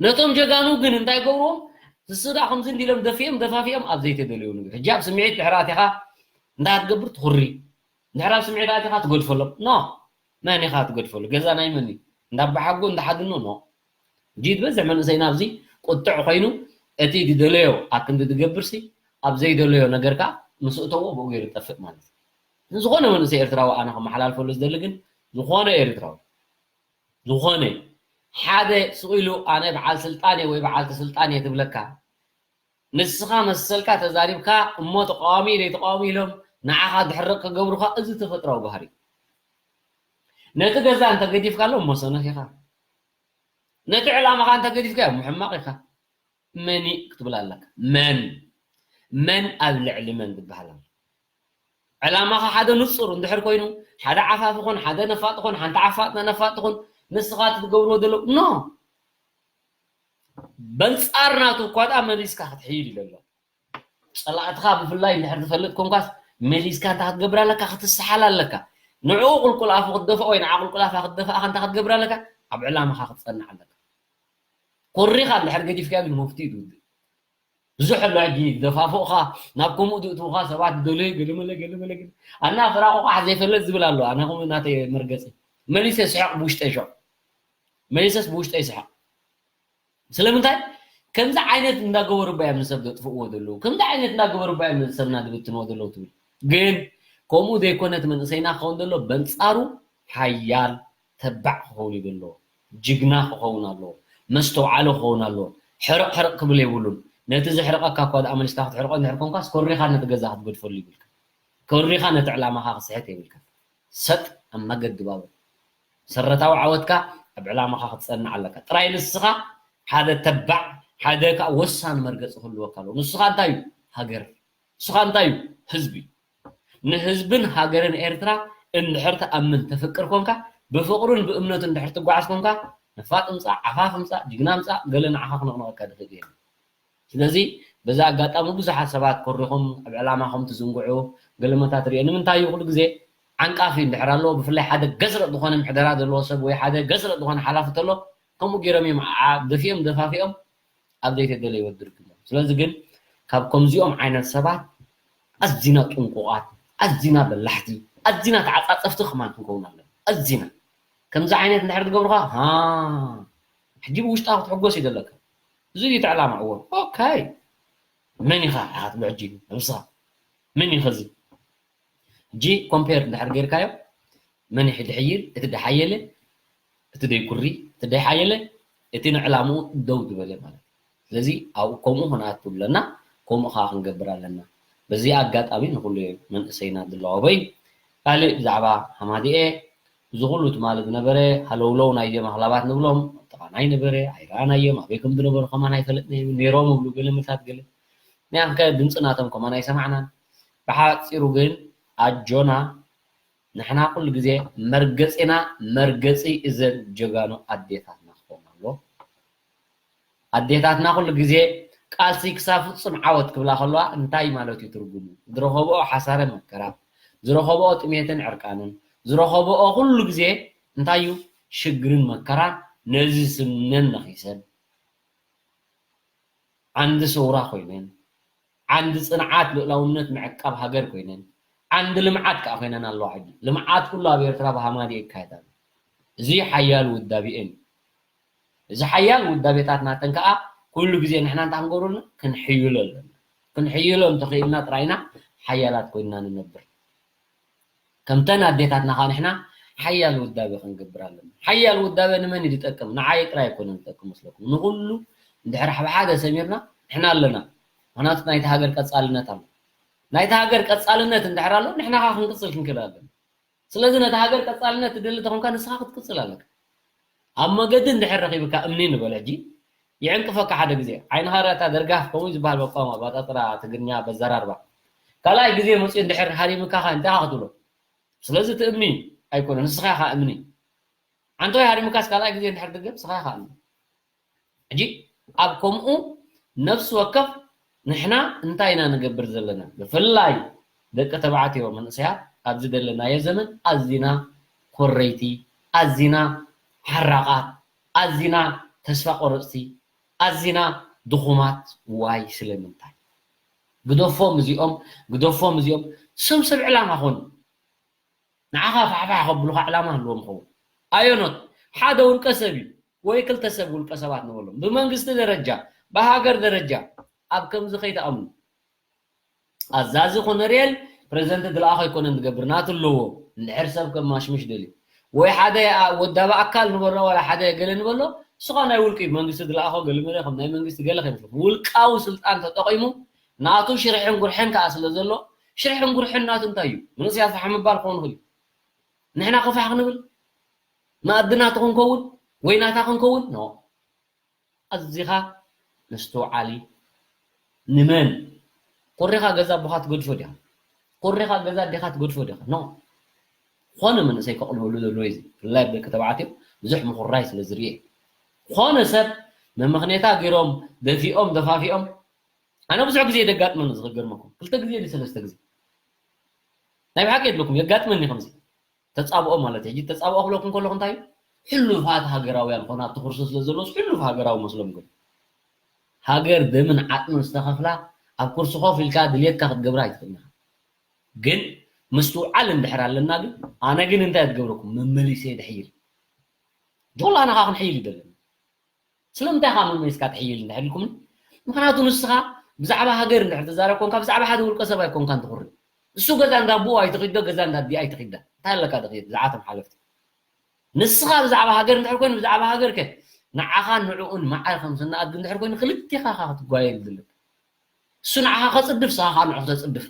ነቶም ጀጋኑ ግን እንታይ ገብርዎም ንስዳ ከምዚ እንዲሎም ደፊኦም ደፋፊኦም ኣብ ዘይተደለዩ ንግር ሕጂ ኣብ ስምዒት ድሕር ኣቲኻ እንታይ ክትገብር ትኹሪ እንድሕር ኣብ ስምዒት ኣቲኻ ትገድፈሎም ኖ መን ኢኻ ትገድፈሉ ገዛ ናይ መን እዩ እንዳባሓጎ እንዳሓድኖ ኖ ጂ ዝበዝሕ መንእሰይና ኣብዚ ቁጥዕ ኮይኑ እቲ ዝደለዮ ኣክንዲ ዝገብርሲ ኣብ ዘይደለዮ ነገር ከዓ ምስ እተዎ ብኡ ገይሩ ዝጠፍእ ማለት እዩ ዝኾነ መንእሰይ ኤርትራዊ ኣነ ከመሓላልፈሉ ዝደሊ ግን ዝኾነ ኤርትራዊ ዝኾነ ሓደ ስቕ ኢሉ ኣነ በዓል ስልጣን እየ ወይ በዓልቲ ስልጣን እየ ትብለካ ንስኻ መሰልካ ተዛሪብካ እሞ ተቃዋሚ ኢለ ተቃዋሚ ኢሎም ንዓኻ ድሕረቕ ክገብሩኻ እዚ ተፈጥራዊ ባህሪ ነቲ ገዛ እንተገዲፍካሎም እሞ ሰነፍ ኢኻ ነቲ ዕላማኻ እንተገዲፍካዮ እሞ ሕማቕ ኢኻ መን ክትብል ኣለካ መን መን ኣብ ልዕሊ መን ዝበሃል ኣሎ ዕላማኻ ሓደ ንጹር እንድሕር ኮይኑ ሓደ ዓፋፊ ኹን ሓደ ነፋጥ ኹን ሓንቲ ዓፋጥ ነፋጥ ኹን ንስኻ ትገብርዎ ዘለዉ ኖ በንጻር ናቱ እኳ ደኣ መሊስካ ክትሕይል እዩ ዘሎ ጸላእትኻ ብፍላይ እንድሕር ትፈልጥ ኮንኳስ መሊስካ እንታይ ክትገብር ኣለካ ክትስሓል ኣለካ ንዕኡ ቁልቁል ኣፉ ክትደፍኦ ወይ ንዓ ቁልቁል ኣፋ ክትደፍኣ እንታይ ክትገብር ኣለካ ኣብ ዕላማኻ ክትጸንዕ ኣለካ ኮሪኻ እንድሕር ገዲፍካ ግን መፍትኡ ትውድእ ብዙሕ ኣሎ ሕጂ ደፋፍቕኻ ናብ ከምኡ ዝእትውኻ ሰባት ዝደለዩ ገለመለ ገለመለ ኣና ፍራቑ ቃሕ ዘይፈለጥ ዝብል ኣሎ ኣነ ከምኡ ናተይ መርገፂ መሊሰ ስሕቕ ብውሽጠይ ሸቕ መሊሰስ ብውሽጠይ ስሕቕ ስለምንታይ ከምዚ ዓይነት እንዳገበሩ ባዮም ንሰብ ዘጥፍእዎ ዘለዉ ከምዚ ዓይነት እንዳገበሩ ባዮም ሰብና ዝብትንዎ ዘለዉ ትብል ግን ከምኡ ዘይኮነት መንእሰይና ክኸውን ዘሎ በንፃሩ ሓያል ተባዕ ክኸውን እዩ ዘለዎ ጅግና ክኸውን ኣለዎ መስተውዓሊ ክኸውን ኣለዎ ሕርቕ ሕርቕ ክብል የብሉን ነቲ ዘሕርቐካ እኳ ደኣ መሊስካ ክትሕርቆ እንድሕር ኮንካስ ኮሪኻ ነቲ ገዛ ክትገድፈሉ ይብልካ ኮሪኻ ነቲ ዕላማኻ ክስሕት የብልካ ሰጥ ኣብ መገዲ ባቡር ሰረታዊ ዓወትካ ኣብ ዕላማኻ ክትጸንዕ ኣለካ ጥራይ ንስኻ ሓደ ተባዕ ሓደ ከዓ ወሳኒ መርገፂ ክህልወካ ኣለዎ ንስኻ እንታይ እዩ ሃገር ንስኻ እንታይ እዩ ህዝቢ ንህዝብን ሃገርን ኤርትራ እንድሕር ትኣምን ተፍቅር ኮንካ ብፍቅሩን ብእምነቱ እንድሕር ትጓዓዝ ኮንካ ነፋጥ ምፃእ ዓፋፍ ምፃእ ጅግና ምፃእ ገለ ንዓኻ ክነቕነቐካ ዝኽእል የለን ስለዚ በዚ ኣጋጣሚ ብዙሓት ሰባት ኮሪኹም ኣብ ዕላማኹም ትዝንግዑ ገለመታት ርየ ንምንታይ እዩ ኩሉ ግዜ ዓንቃፊ እንድሕር ኣለዎ ብፍላይ ሓደ ገስረጥ ዝኾነ ምሕደራ ዘለዎ ሰብ ወይ ሓደ ገስረጥ ዝኾነ ሓላፊ ተሎ ከምኡ ገይሮም እዮም ደፊኦም ደፋፊኦም ኣብ ዘይተደለየ ወዲ ርክቦም ስለዚ ግን ካብ ከምዚኦም ዓይነት ሰባት ኣዚና ጥንቁቓት ኣዚና በላሕቲ ኣዚና ተዓፃፀፍቲ ከማን ክንከውን ኣለና ኣዚና ከምዚ ዓይነት እንድሕር ትገብሩኻ ሕጂ ብውሽጣ ክትሕጎስ እዩ ዘለካ እዚ እዩ ተዕላማ እዎ ኦካይ መን ኢኻ ኢኻ ትብሎ ሕጂ ነብስኻ መን ኢኻ እዚ ሕጂ ኮምፔር እንድሕር ጌርካዮ መን ይሕድሕይር እቲ ደሓየለ እቲ ደይኩሪ እቲ ደይሓየለ እቲ ንዕላምኡ ደው ዝበለ ማለት እዩ ስለዚ ኣብኡ ከምኡ ክንኣቱ ኣለና ከምኡ ከዓ ክንገብር ኣለና በዚ ኣጋጣሚ ንኩሉ መንእሰይና ዝለዋወይ ካልእ ብዛዕባ ሃማዲኤ እዚ ኩሉ ትማሊ ዝነበረ ሃለውለው ናይዞም ኣኽላባት ንብሎም ኣብ ጥቓና ኣይነበረ ኣይረኣናዮም ኣበይ ከም ዝነበሩ ከማን ኣይፈለጥናዮም ነይሮም እብሉ ገለ ምታት ገለ ንያንከ ድምፂ ናቶም ከማን ኣይሰማዕናን ብሓፂሩ ግን ኣጆና ንሕና ኩሉ ግዜ መርገፂና መርገፂ እዘን ጀጋኑ ኣዴታትና ክኸውን ኣለዎ ኣዴታትና ኩሉ ግዜ ቃልሲ ክሳብ ፍፁም ዓወት ክብላ ከለዋ እንታይ ማለት እዩ ትርጉሙ ዝረኸብኦ ሓሳረ መከራ ዝረኸብኦ ጥሜትን ዕርቃንን ዝረኸብኦ ኩሉ ግዜ እንታይ እዩ ሽግርን መከራን ነዚ ስነን ነኺሰን ዓንዲ ሰውራ ኮይነን ዓንዲ ፅንዓት ልእላውነት ምዕቃብ ሃገር ኮይነን ዓንዲ ልምዓት ከዓ ኮይነን ኣለዋ ሕጂ ልምዓት ኩሉ ኣብ ኤርትራ ብሃማዲ ይካየድ ኣሎ እዚ ሓያል ውዳቤ እዩ። እዚ ሓያል ውዳቤታት ናተን ከዓ ኩሉ ግዜ ንሕና እንታይ ክንገብረሉ? ክንሕይሎ ኣለና። ክንሕይሎ እንተኽኢልና ጥራይና ሓያላት ኮይንና ንነብር። ከምተን ኣዴታትና ከዓ ንሕና ሓያል ውዳቤ ክንገብር ኣለና። ሓያል ውዳቤ ንመን እዩ ዝጠቅም? ንዓይ ጥራይ ኣይኮነን ዝጠቅም መስለኩም። ንኹሉ እንድሕር ብሓደ ሰሚርና ንሕና ኣለና። ምኽንያቱ ናይቲ ሃገር ቀፃልነት ኣሎ። ናይቲ ሃገር ቀፃልነት እንድሕር ኣሎ ንሕና ከዓ ክንቅፅል ክንክእል ኣለና። ስለዚ ነቲ ሃገር ቀፃልነት ትደሊ ተኾንካ ንስኻ ክትቅፅል ኣለካ። ኣብ መገዲ እንድሕር ረኺብካ እምኒ ንበል ሕጂ ይዕንቅፈካ ሓደ ግዜ ዓይንኻ ርኣታ ደርጋፍ ከምኡ ዝበሃል በቋም ኣባጣጥራ ትግርኛ በዘራርባ ካልኣይ ግዜ መፅኡ እንድሕር ሃሪምካ ኸ እንታይ ኢኻ ክትብሎ? ስለዚ እቲ እምኒ ኣይኮነ ንስኻ ኢኻ እምኒ። ሓንቲ ወይ ሃሪምካስ ካልኣይ ግዜ እንድሕር ድገም ንስኻ ኢኻ እምኒ። ሕጂ ኣብ ከምኡ ነፍሲ ወከፍ ንሕና እንታይ ኢና ንገብር ዘለና? ብፍላይ ደቂ ተባዕትዮ መንእሰያት ኣብዚ ዘለናዮ ዘመን ኣዚና ኮረይቲ፣ ኣዚና ሓራቓት፣ ኣዚና ተስፋ ቆረፅቲ፣ ኣዚና ድኹማት። ዋይ ስለምንታይ? ግደፎም እዚኦም፣ ግደፎም እዚኦም ስም ሰብ ዕላማ ኾኑ። ንዓኻ ፋሕፋሕ ከብሉኻ ዕላማ ኣለዎም ኸውን። ኣየኖት ሓደ ውልቀ ሰብ እዩ ወይ ክልተ ሰብ ውልቀ ሰባት ንበሎም። ብመንግስቲ ደረጃ፣ ብሃገር ደረጃ ኣብ ከምዚ ከይትኣምኑ። ኣዛዚ ኮነርየል ፕሬዝደንት ድልኣኸ ኣይኮነን ዝገብር ናቱ ኣለዎ። እንድሕር ሰብ ከማሽምሽ ደልዩ ወይ ሓደ ወዳቢ ኣካል ንበሎ ዋላ ሓደ ገለ ንበሎ ንስኻ ናይ ውልቂ መንግስቲ ድልኣኸ ገለ መለ ከም ናይ መንግስቲ ገለ ከይመስለኩም ውልቃዊ ስልጣን ተጠቂሙ ናቱ ሽርሕን ጉርሕን ከዓ ስለ ዘሎ ሽርሕን ጉርሕን ናቱ እንታይ እዩ? መንእሰያት ፋሕ ምባል ክኸውን ይኽእል እዩ። ንሕና ክፋሕ ክንብል መኣዲ ናቱ ክንከውን ወይ ናታ ክንከውን ኖ። ኣዚኻ ምስትውዓሊ ንመን ኮሪኻ ገዛ ኣቦኻ ትገድፎ ዲኻ? ኮሪኻ ገዛ ኣዴኻ ትገድፎ ዲኻ? ኖ። ዝኾነ መንእሰይ ከቕልበሉ ዘለዎ እዩ። ብፍላይ ኣብ ደቂ ተባዕትዮ ብዙሕ ምኹራይ ስለ ዝርኤ ዝኾነ ሰብ መመኽኔታ ገይሮም ደፊኦም ደፋፊኦም ኣነ ብዙሕ ግዜ ደጋጥመኒ ዝኽገርመኩም ክልተ ግዜ ዲ ሰለስተ ግዜ ናይ ብሓቂ የድለኩም የጋጥመኒ ከምዚ ተጻብኦ ማለት ሕጂ ተጻብኦ ክብለኩም ከለኹ እንታይ እዩ? ሕሉፋት ሃገራውያን ኮና ኣብቲ ኩርሲ ስለ ዘለውስ ሕሉፍ ሃገራዊ መስሎም ግን ሃገር ደምን ዓጥምን ዝተኸፍላ ኣብ ኩርሲ ኮፍ ኢልካ ድልየትካ ክትገብራ ኣይትኽእልን ኢኻ። ግን ምስትውዓል እንድሕር ኣለና ግን ኣነ ግን እንታይ ትገብረኩም መመሊሰ ድሕይል ጆላ ንኻ ክንሕይል ይደለና ስለምንታይ ኻ መመሊስካ ትሕይል እንድሕር ኢልኩም ምኽንያቱ ንስኻ ብዛዕባ ሃገር እንድሕር ትዛረብ ኮንካ ብዛዕባ ሓደ ውልቀ ሰብ ኣይኮንካን ትኹሪ እሱ ገዛ እንዳቦኡ ኣይትኺዶ ገዛ እንዳዲኣ ኣይትኺዳ እንታይ ኣለካ ድኽየት ብዛዕባቶም ሓለፍቲ ንስኻ ብዛዕባ ሃገር እንድሕር ኮይኑ ብዛዕባ ሃገር ከ ንዓኻን ንዕኡን መዓር ከም ስናኣድግ እንድሕር ኮይኑ ክልቲኻ ኢኻ ክትጓየል ዝድለካ እሱ ንዓኻ ከፅድፍ ስኻ ከዓ ንዑ ክተፅድፍ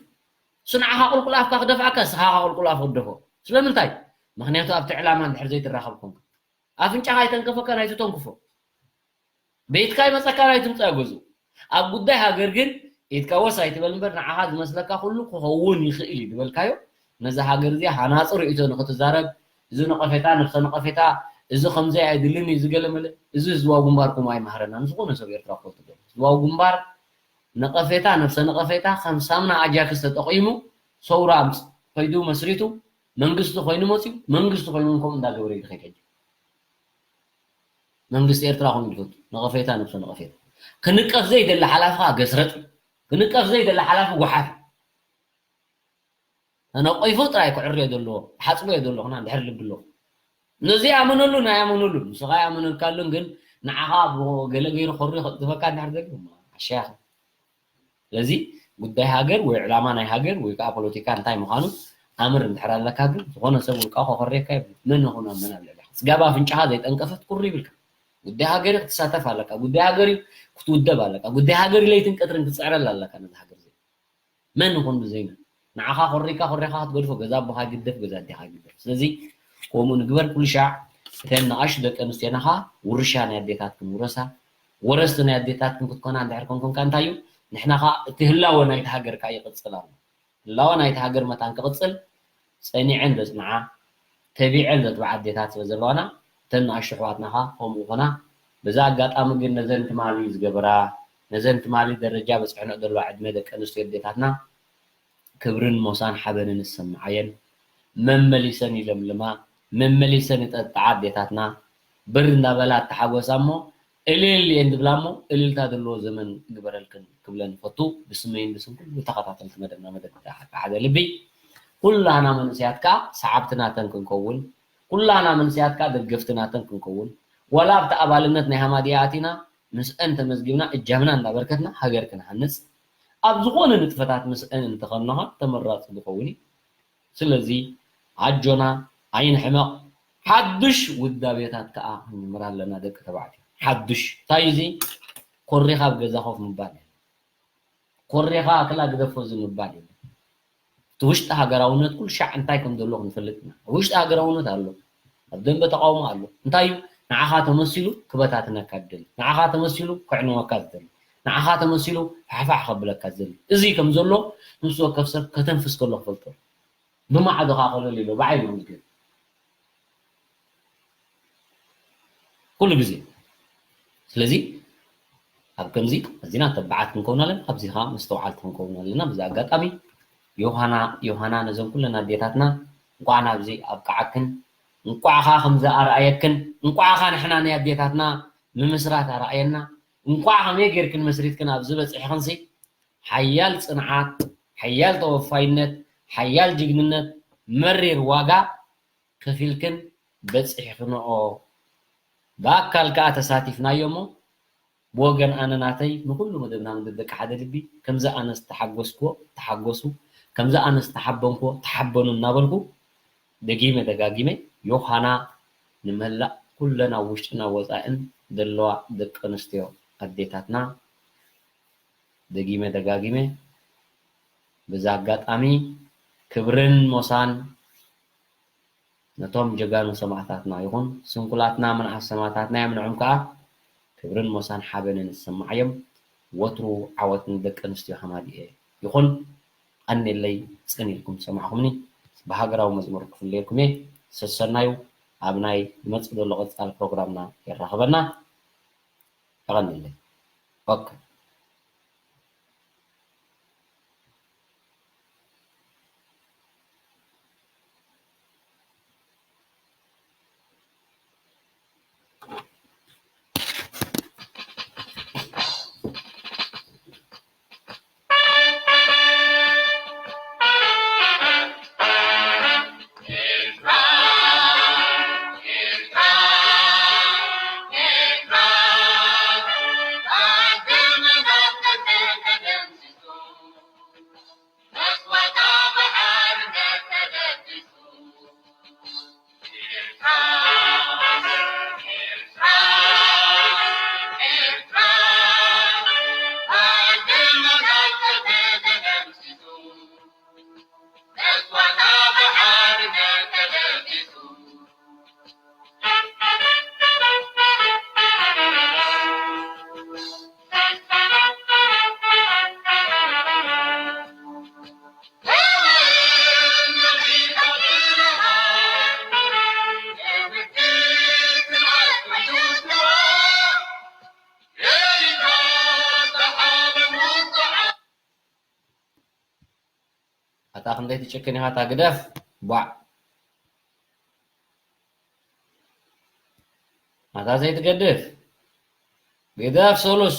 እሱ ንዓኻ ቁልቁል ኣፍካ ክደፍኣካ ስኻ ከዓ ቁልቁል ኣፍ ክደፎ ስለምንታይ ምክንያቱ ኣብቲ ዕላማ እንድሕር ዘይትራኸብ ኮንካ ኣፍንጫኻ ኣይተንከፈካ ናይትተንክፎ ቤትካ ይመፀካ ናይትምፃ ገዙ ኣብ ጉዳይ ሃገር ግን ኢድካ ወስ ኣይትበል እምበር ንዓኻ ዝመስለካ ኩሉ ክኸውን ይኽእል እዩ ዝበልካዮ ነዛ ሃገር እዚኣ ሃናፂ ርእይቶ ንክትዛረብ እዚ ነቐፌታ ነብሰ ነቐፌታ እዚ ከምዚ ኣይድልን እዩ ዝገለመለ እዚ ህዝባዊ ግንባር ከምኡ ኣይመሃረናን ዝኾነ ሰብ ኤርትራ ክኮን ትገብር ህዝባዊ ግንባር ነቐፌታ ነብሰ ነቐፌታ ከም ሳምና ኣጃክስ ተጠቒሙ ሰውራ ከይዱ መስሪቱ መንግስቲ ኮይኑ መፅዩ መንግስቲ ኮይኑ ከምኡ እንዳገበረ እዩ ዝኸይድ ሕጂ መንግስቲ ኤርትራ ከምኡ ዝፈቱ ነቐፌታ ነብሰ ነቐፌታ ክንቀፍ ዘይደሊ ሓላፊ ከዓ ገስረጥ እዩ ክንቀፍ ዘይደሊ ሓላፊ ጓሓፍ ተነቂፉ ጥራይ ክዕርዮ ዘለዎ ሓፅቦ እየ ዘለኹና እንድሕር ልቢ ኣለኹ ነዚ ኣመነሉ ናይ ኣመነሉ ንስኻ ኣመነልካሉን ግን ንዓኻ ገለ ገይሩ ኮሪ ከጥፈካ እንድሕር ደሊ ኣሻያኸ ስለዚ ጉዳይ ሃገር ወይ ዕላማ ናይ ሃገር ወይ ከዓ ፖለቲካ እንታይ ምዃኑ ኣምር እንድሕር ኣለካ ግን ዝኾነ ሰብ ውልቃዊ ከኮርየካ የብሉ መን ይኹን ኣብ መን ኣብ ልዕሊኻ ስጋብ ኣፍንጫኻ ዘይጠንቀፈት ቁሪ ይብልካ ጉዳይ ሃገር ክትሳተፍ ኣለካ ጉዳይ ሃገር ክትውደብ ኣለካ ጉዳይ ሃገር ለይትን ቀትርን ክትፅዕረል ኣለካ ነዚ ሃገር እዚ መን ይኹን ብዘይና ንዓኻ ኮሪካ ኮሪኻ ክትገድፎ ገዛ ኣቦኻ ይግደፍ ገዛ ኣዴኻ ይግደፍ ስለዚ ከምኡ ንግበር ኩሉ ሻዕ እተን ንኣሽቱ ደቂ ኣንስትዮና ኸዓ ውርሻ ናይ ኣዴታትክን ውረሳ ወረስቲ ናይ ኣዴታትክን ክትኮና እንድሕር ኮንኩም ከ እንታይ እዩ ንሕና ኸዓ እቲ ህላወ ናይቲ ሃገር ከ ይቕጽል ኣሎ ህላወ ናይቲ ሃገር መታን ክቕጽል ጸኒዐን ዘጽንዓ ተቢዐን ዘትብዓ ኣዴታት ስለ ዘለዋና እተን ንኣሽቱ ኣሕዋትና ኸዓ ከምኡ ይኾና በዚ ኣጋጣሚ ግን ነዘን ትማሊ ዝገበራ ነዘን ትማሊ ደረጃ በጽሐንኦ ዘለዋ ዕድመ ደቂ ኣንስትዮ ኣዴታትና ክብርን ሞሳን ሓበንን ዝሰምዓ እየን መመሊሰን ይለምልማ መመሊሰን ይጠጥዓ ኣዴታትና ብር እንዳበላ ኣተሓጎሳ እሞ እልል እየን ዝብላ እሞ እልልታ ዘለዎ ዘመን ይግበረልክን ክብለን ይፈቱ ብስመይን ብስም ኩሉ ተኸታተልቲ መደብና መደብ ሓደ ልቢ ኩላና መንእሰያት ከዓ ሰዓብቲ ናተን ክንከውን ኩላና መንስያት ከኣ ደገፍቲ ናተን ክንከውን፣ ዋላ ኣብቲ ኣባልነት ናይ ሃማድያ ኣቲና ምስአን ተመዝጊብና እጃምና እንዳበርከትና ሃገር ክንሃንጽ፣ ኣብ ዝኾነ ንጥፈታት ምስአን እንተኾንና ተመራጺ ዝኸውን እዩ። ስለዚ ኣጆና ኣይንሕመቕ፣ ሓዱሽ ውዳቤታት ከኣ ክንጅምር ኣለና ደቂ ተባዕትዮ። ሓዱሽ እንታይ እዩ እዚ? ኮሪኻ ኣብ ገዛ ኮፍ ምባል። ኮሪኻ ክላ ግደፎ እዚ ምባል የለን። እቲ ውሽጢ ሃገራውነት ኩሉ ሻዕ እንታይ ከም ዘሎ ክንፈልጥ ኢና። ውሽጢ ሃገራውነት ኣሎ፣ ኣብ ደንበ ተቃውሞ ኣሎ። እንታይ እዩ? ንዓኻ ተመሲሉ ክበታትነካ ዝደሊ፣ ንዓኻ ተመሲሉ ክዕንወካ ዝደሊ፣ ንዓኻ ተመሲሉ ፋሕፋሕ ከብለካ ዝደሊ። እዚ ከም ዘሎ ምስ ወከፍ ሰብ ከተንፍስ ከሎ ክፈልጦ። ብማዕዶ ከዓ ኮለል ኢሎ ብዓይኑ ዝገብ ኩሉ ግዜ። ስለዚ ኣብ ከምዚ ኣዚና ተባዓት ክንከውን ኣለና፣ ኣብዚ ከዓ መስተውዓልቲ ክንከውን ኣለና። ብዚ ኣጋጣሚ ዮሃና ዮሃና ነዘን ኩለን ኣዴታትና እንኳዕ ናብዚ ኣብቅዓክን፣ እንኳዕ ከዓ ከምዚ ኣርኣየክን፣ እንኳዕ ከዓ ንሕና ናይ ኣዴታትና ምምስራት ኣርኣየና፣ እንኳዕ ከመይ ጌርክን መስሪትክን ኣብዚ በፂሕክንሲ ሓያል ፅንዓት፣ ሓያል ተወፋይነት፣ ሓያል ጅግንነት፣ መሪር ዋጋ ከፊልክን በፂሕክንኦ ብኣካል ከዓ ተሳቲፍናዮ እሞ ብወገን ኣነ ናተይ ንኩሉ መደብና መደብ ደቂ ሓደ ልቢ ከምዚ ኣነ ዝተሓጎስክዎ ተሓጎሱ፣ ከምዚ ኣነ ዝተሓበንክዎ ተሓበኑ እናበልኩ ደጊመ ደጋጊመ ዮሃና ንመላእ ኩለን ኣብ ውሽጥን ኣብ ወፃእን ዘለዋ ደቂ ኣንስትዮ ኣዴታትና ደጊመ ደጋጊመ በዚ ኣጋጣሚ ክብርን ሞሳን ነቶም ጀጋኑ ሰማእታትና ይኹን ስንኩላትና ምንኣስ ሰማእታትና የምንዖም ከኣ ክብርን ሞሳን ሓበንን ይሰማዓዮም። ወትሩ ዓወት ንደቂ ኣንስትዮ ሃማድኤ ይኹን። ቀንየለይ ጽን ኢልኩም ዝሰማዕኩምኒ። ብሃገራዊ መዝሙር ክፍለየልኩም እየ። ሰሰናዩ ኣብ ናይ ዝመጽእ ዘሎ ቀጻሊ ፕሮግራምና የራኽበና። የቐንየለይ። ኦኬ። ኣታ ክንደይ ትጭክን ኢኻ፣ ኣታ ግደፍ። ቧዕ። ኣታ ዘይትገድፍ። ግደፍ ሶሉስ።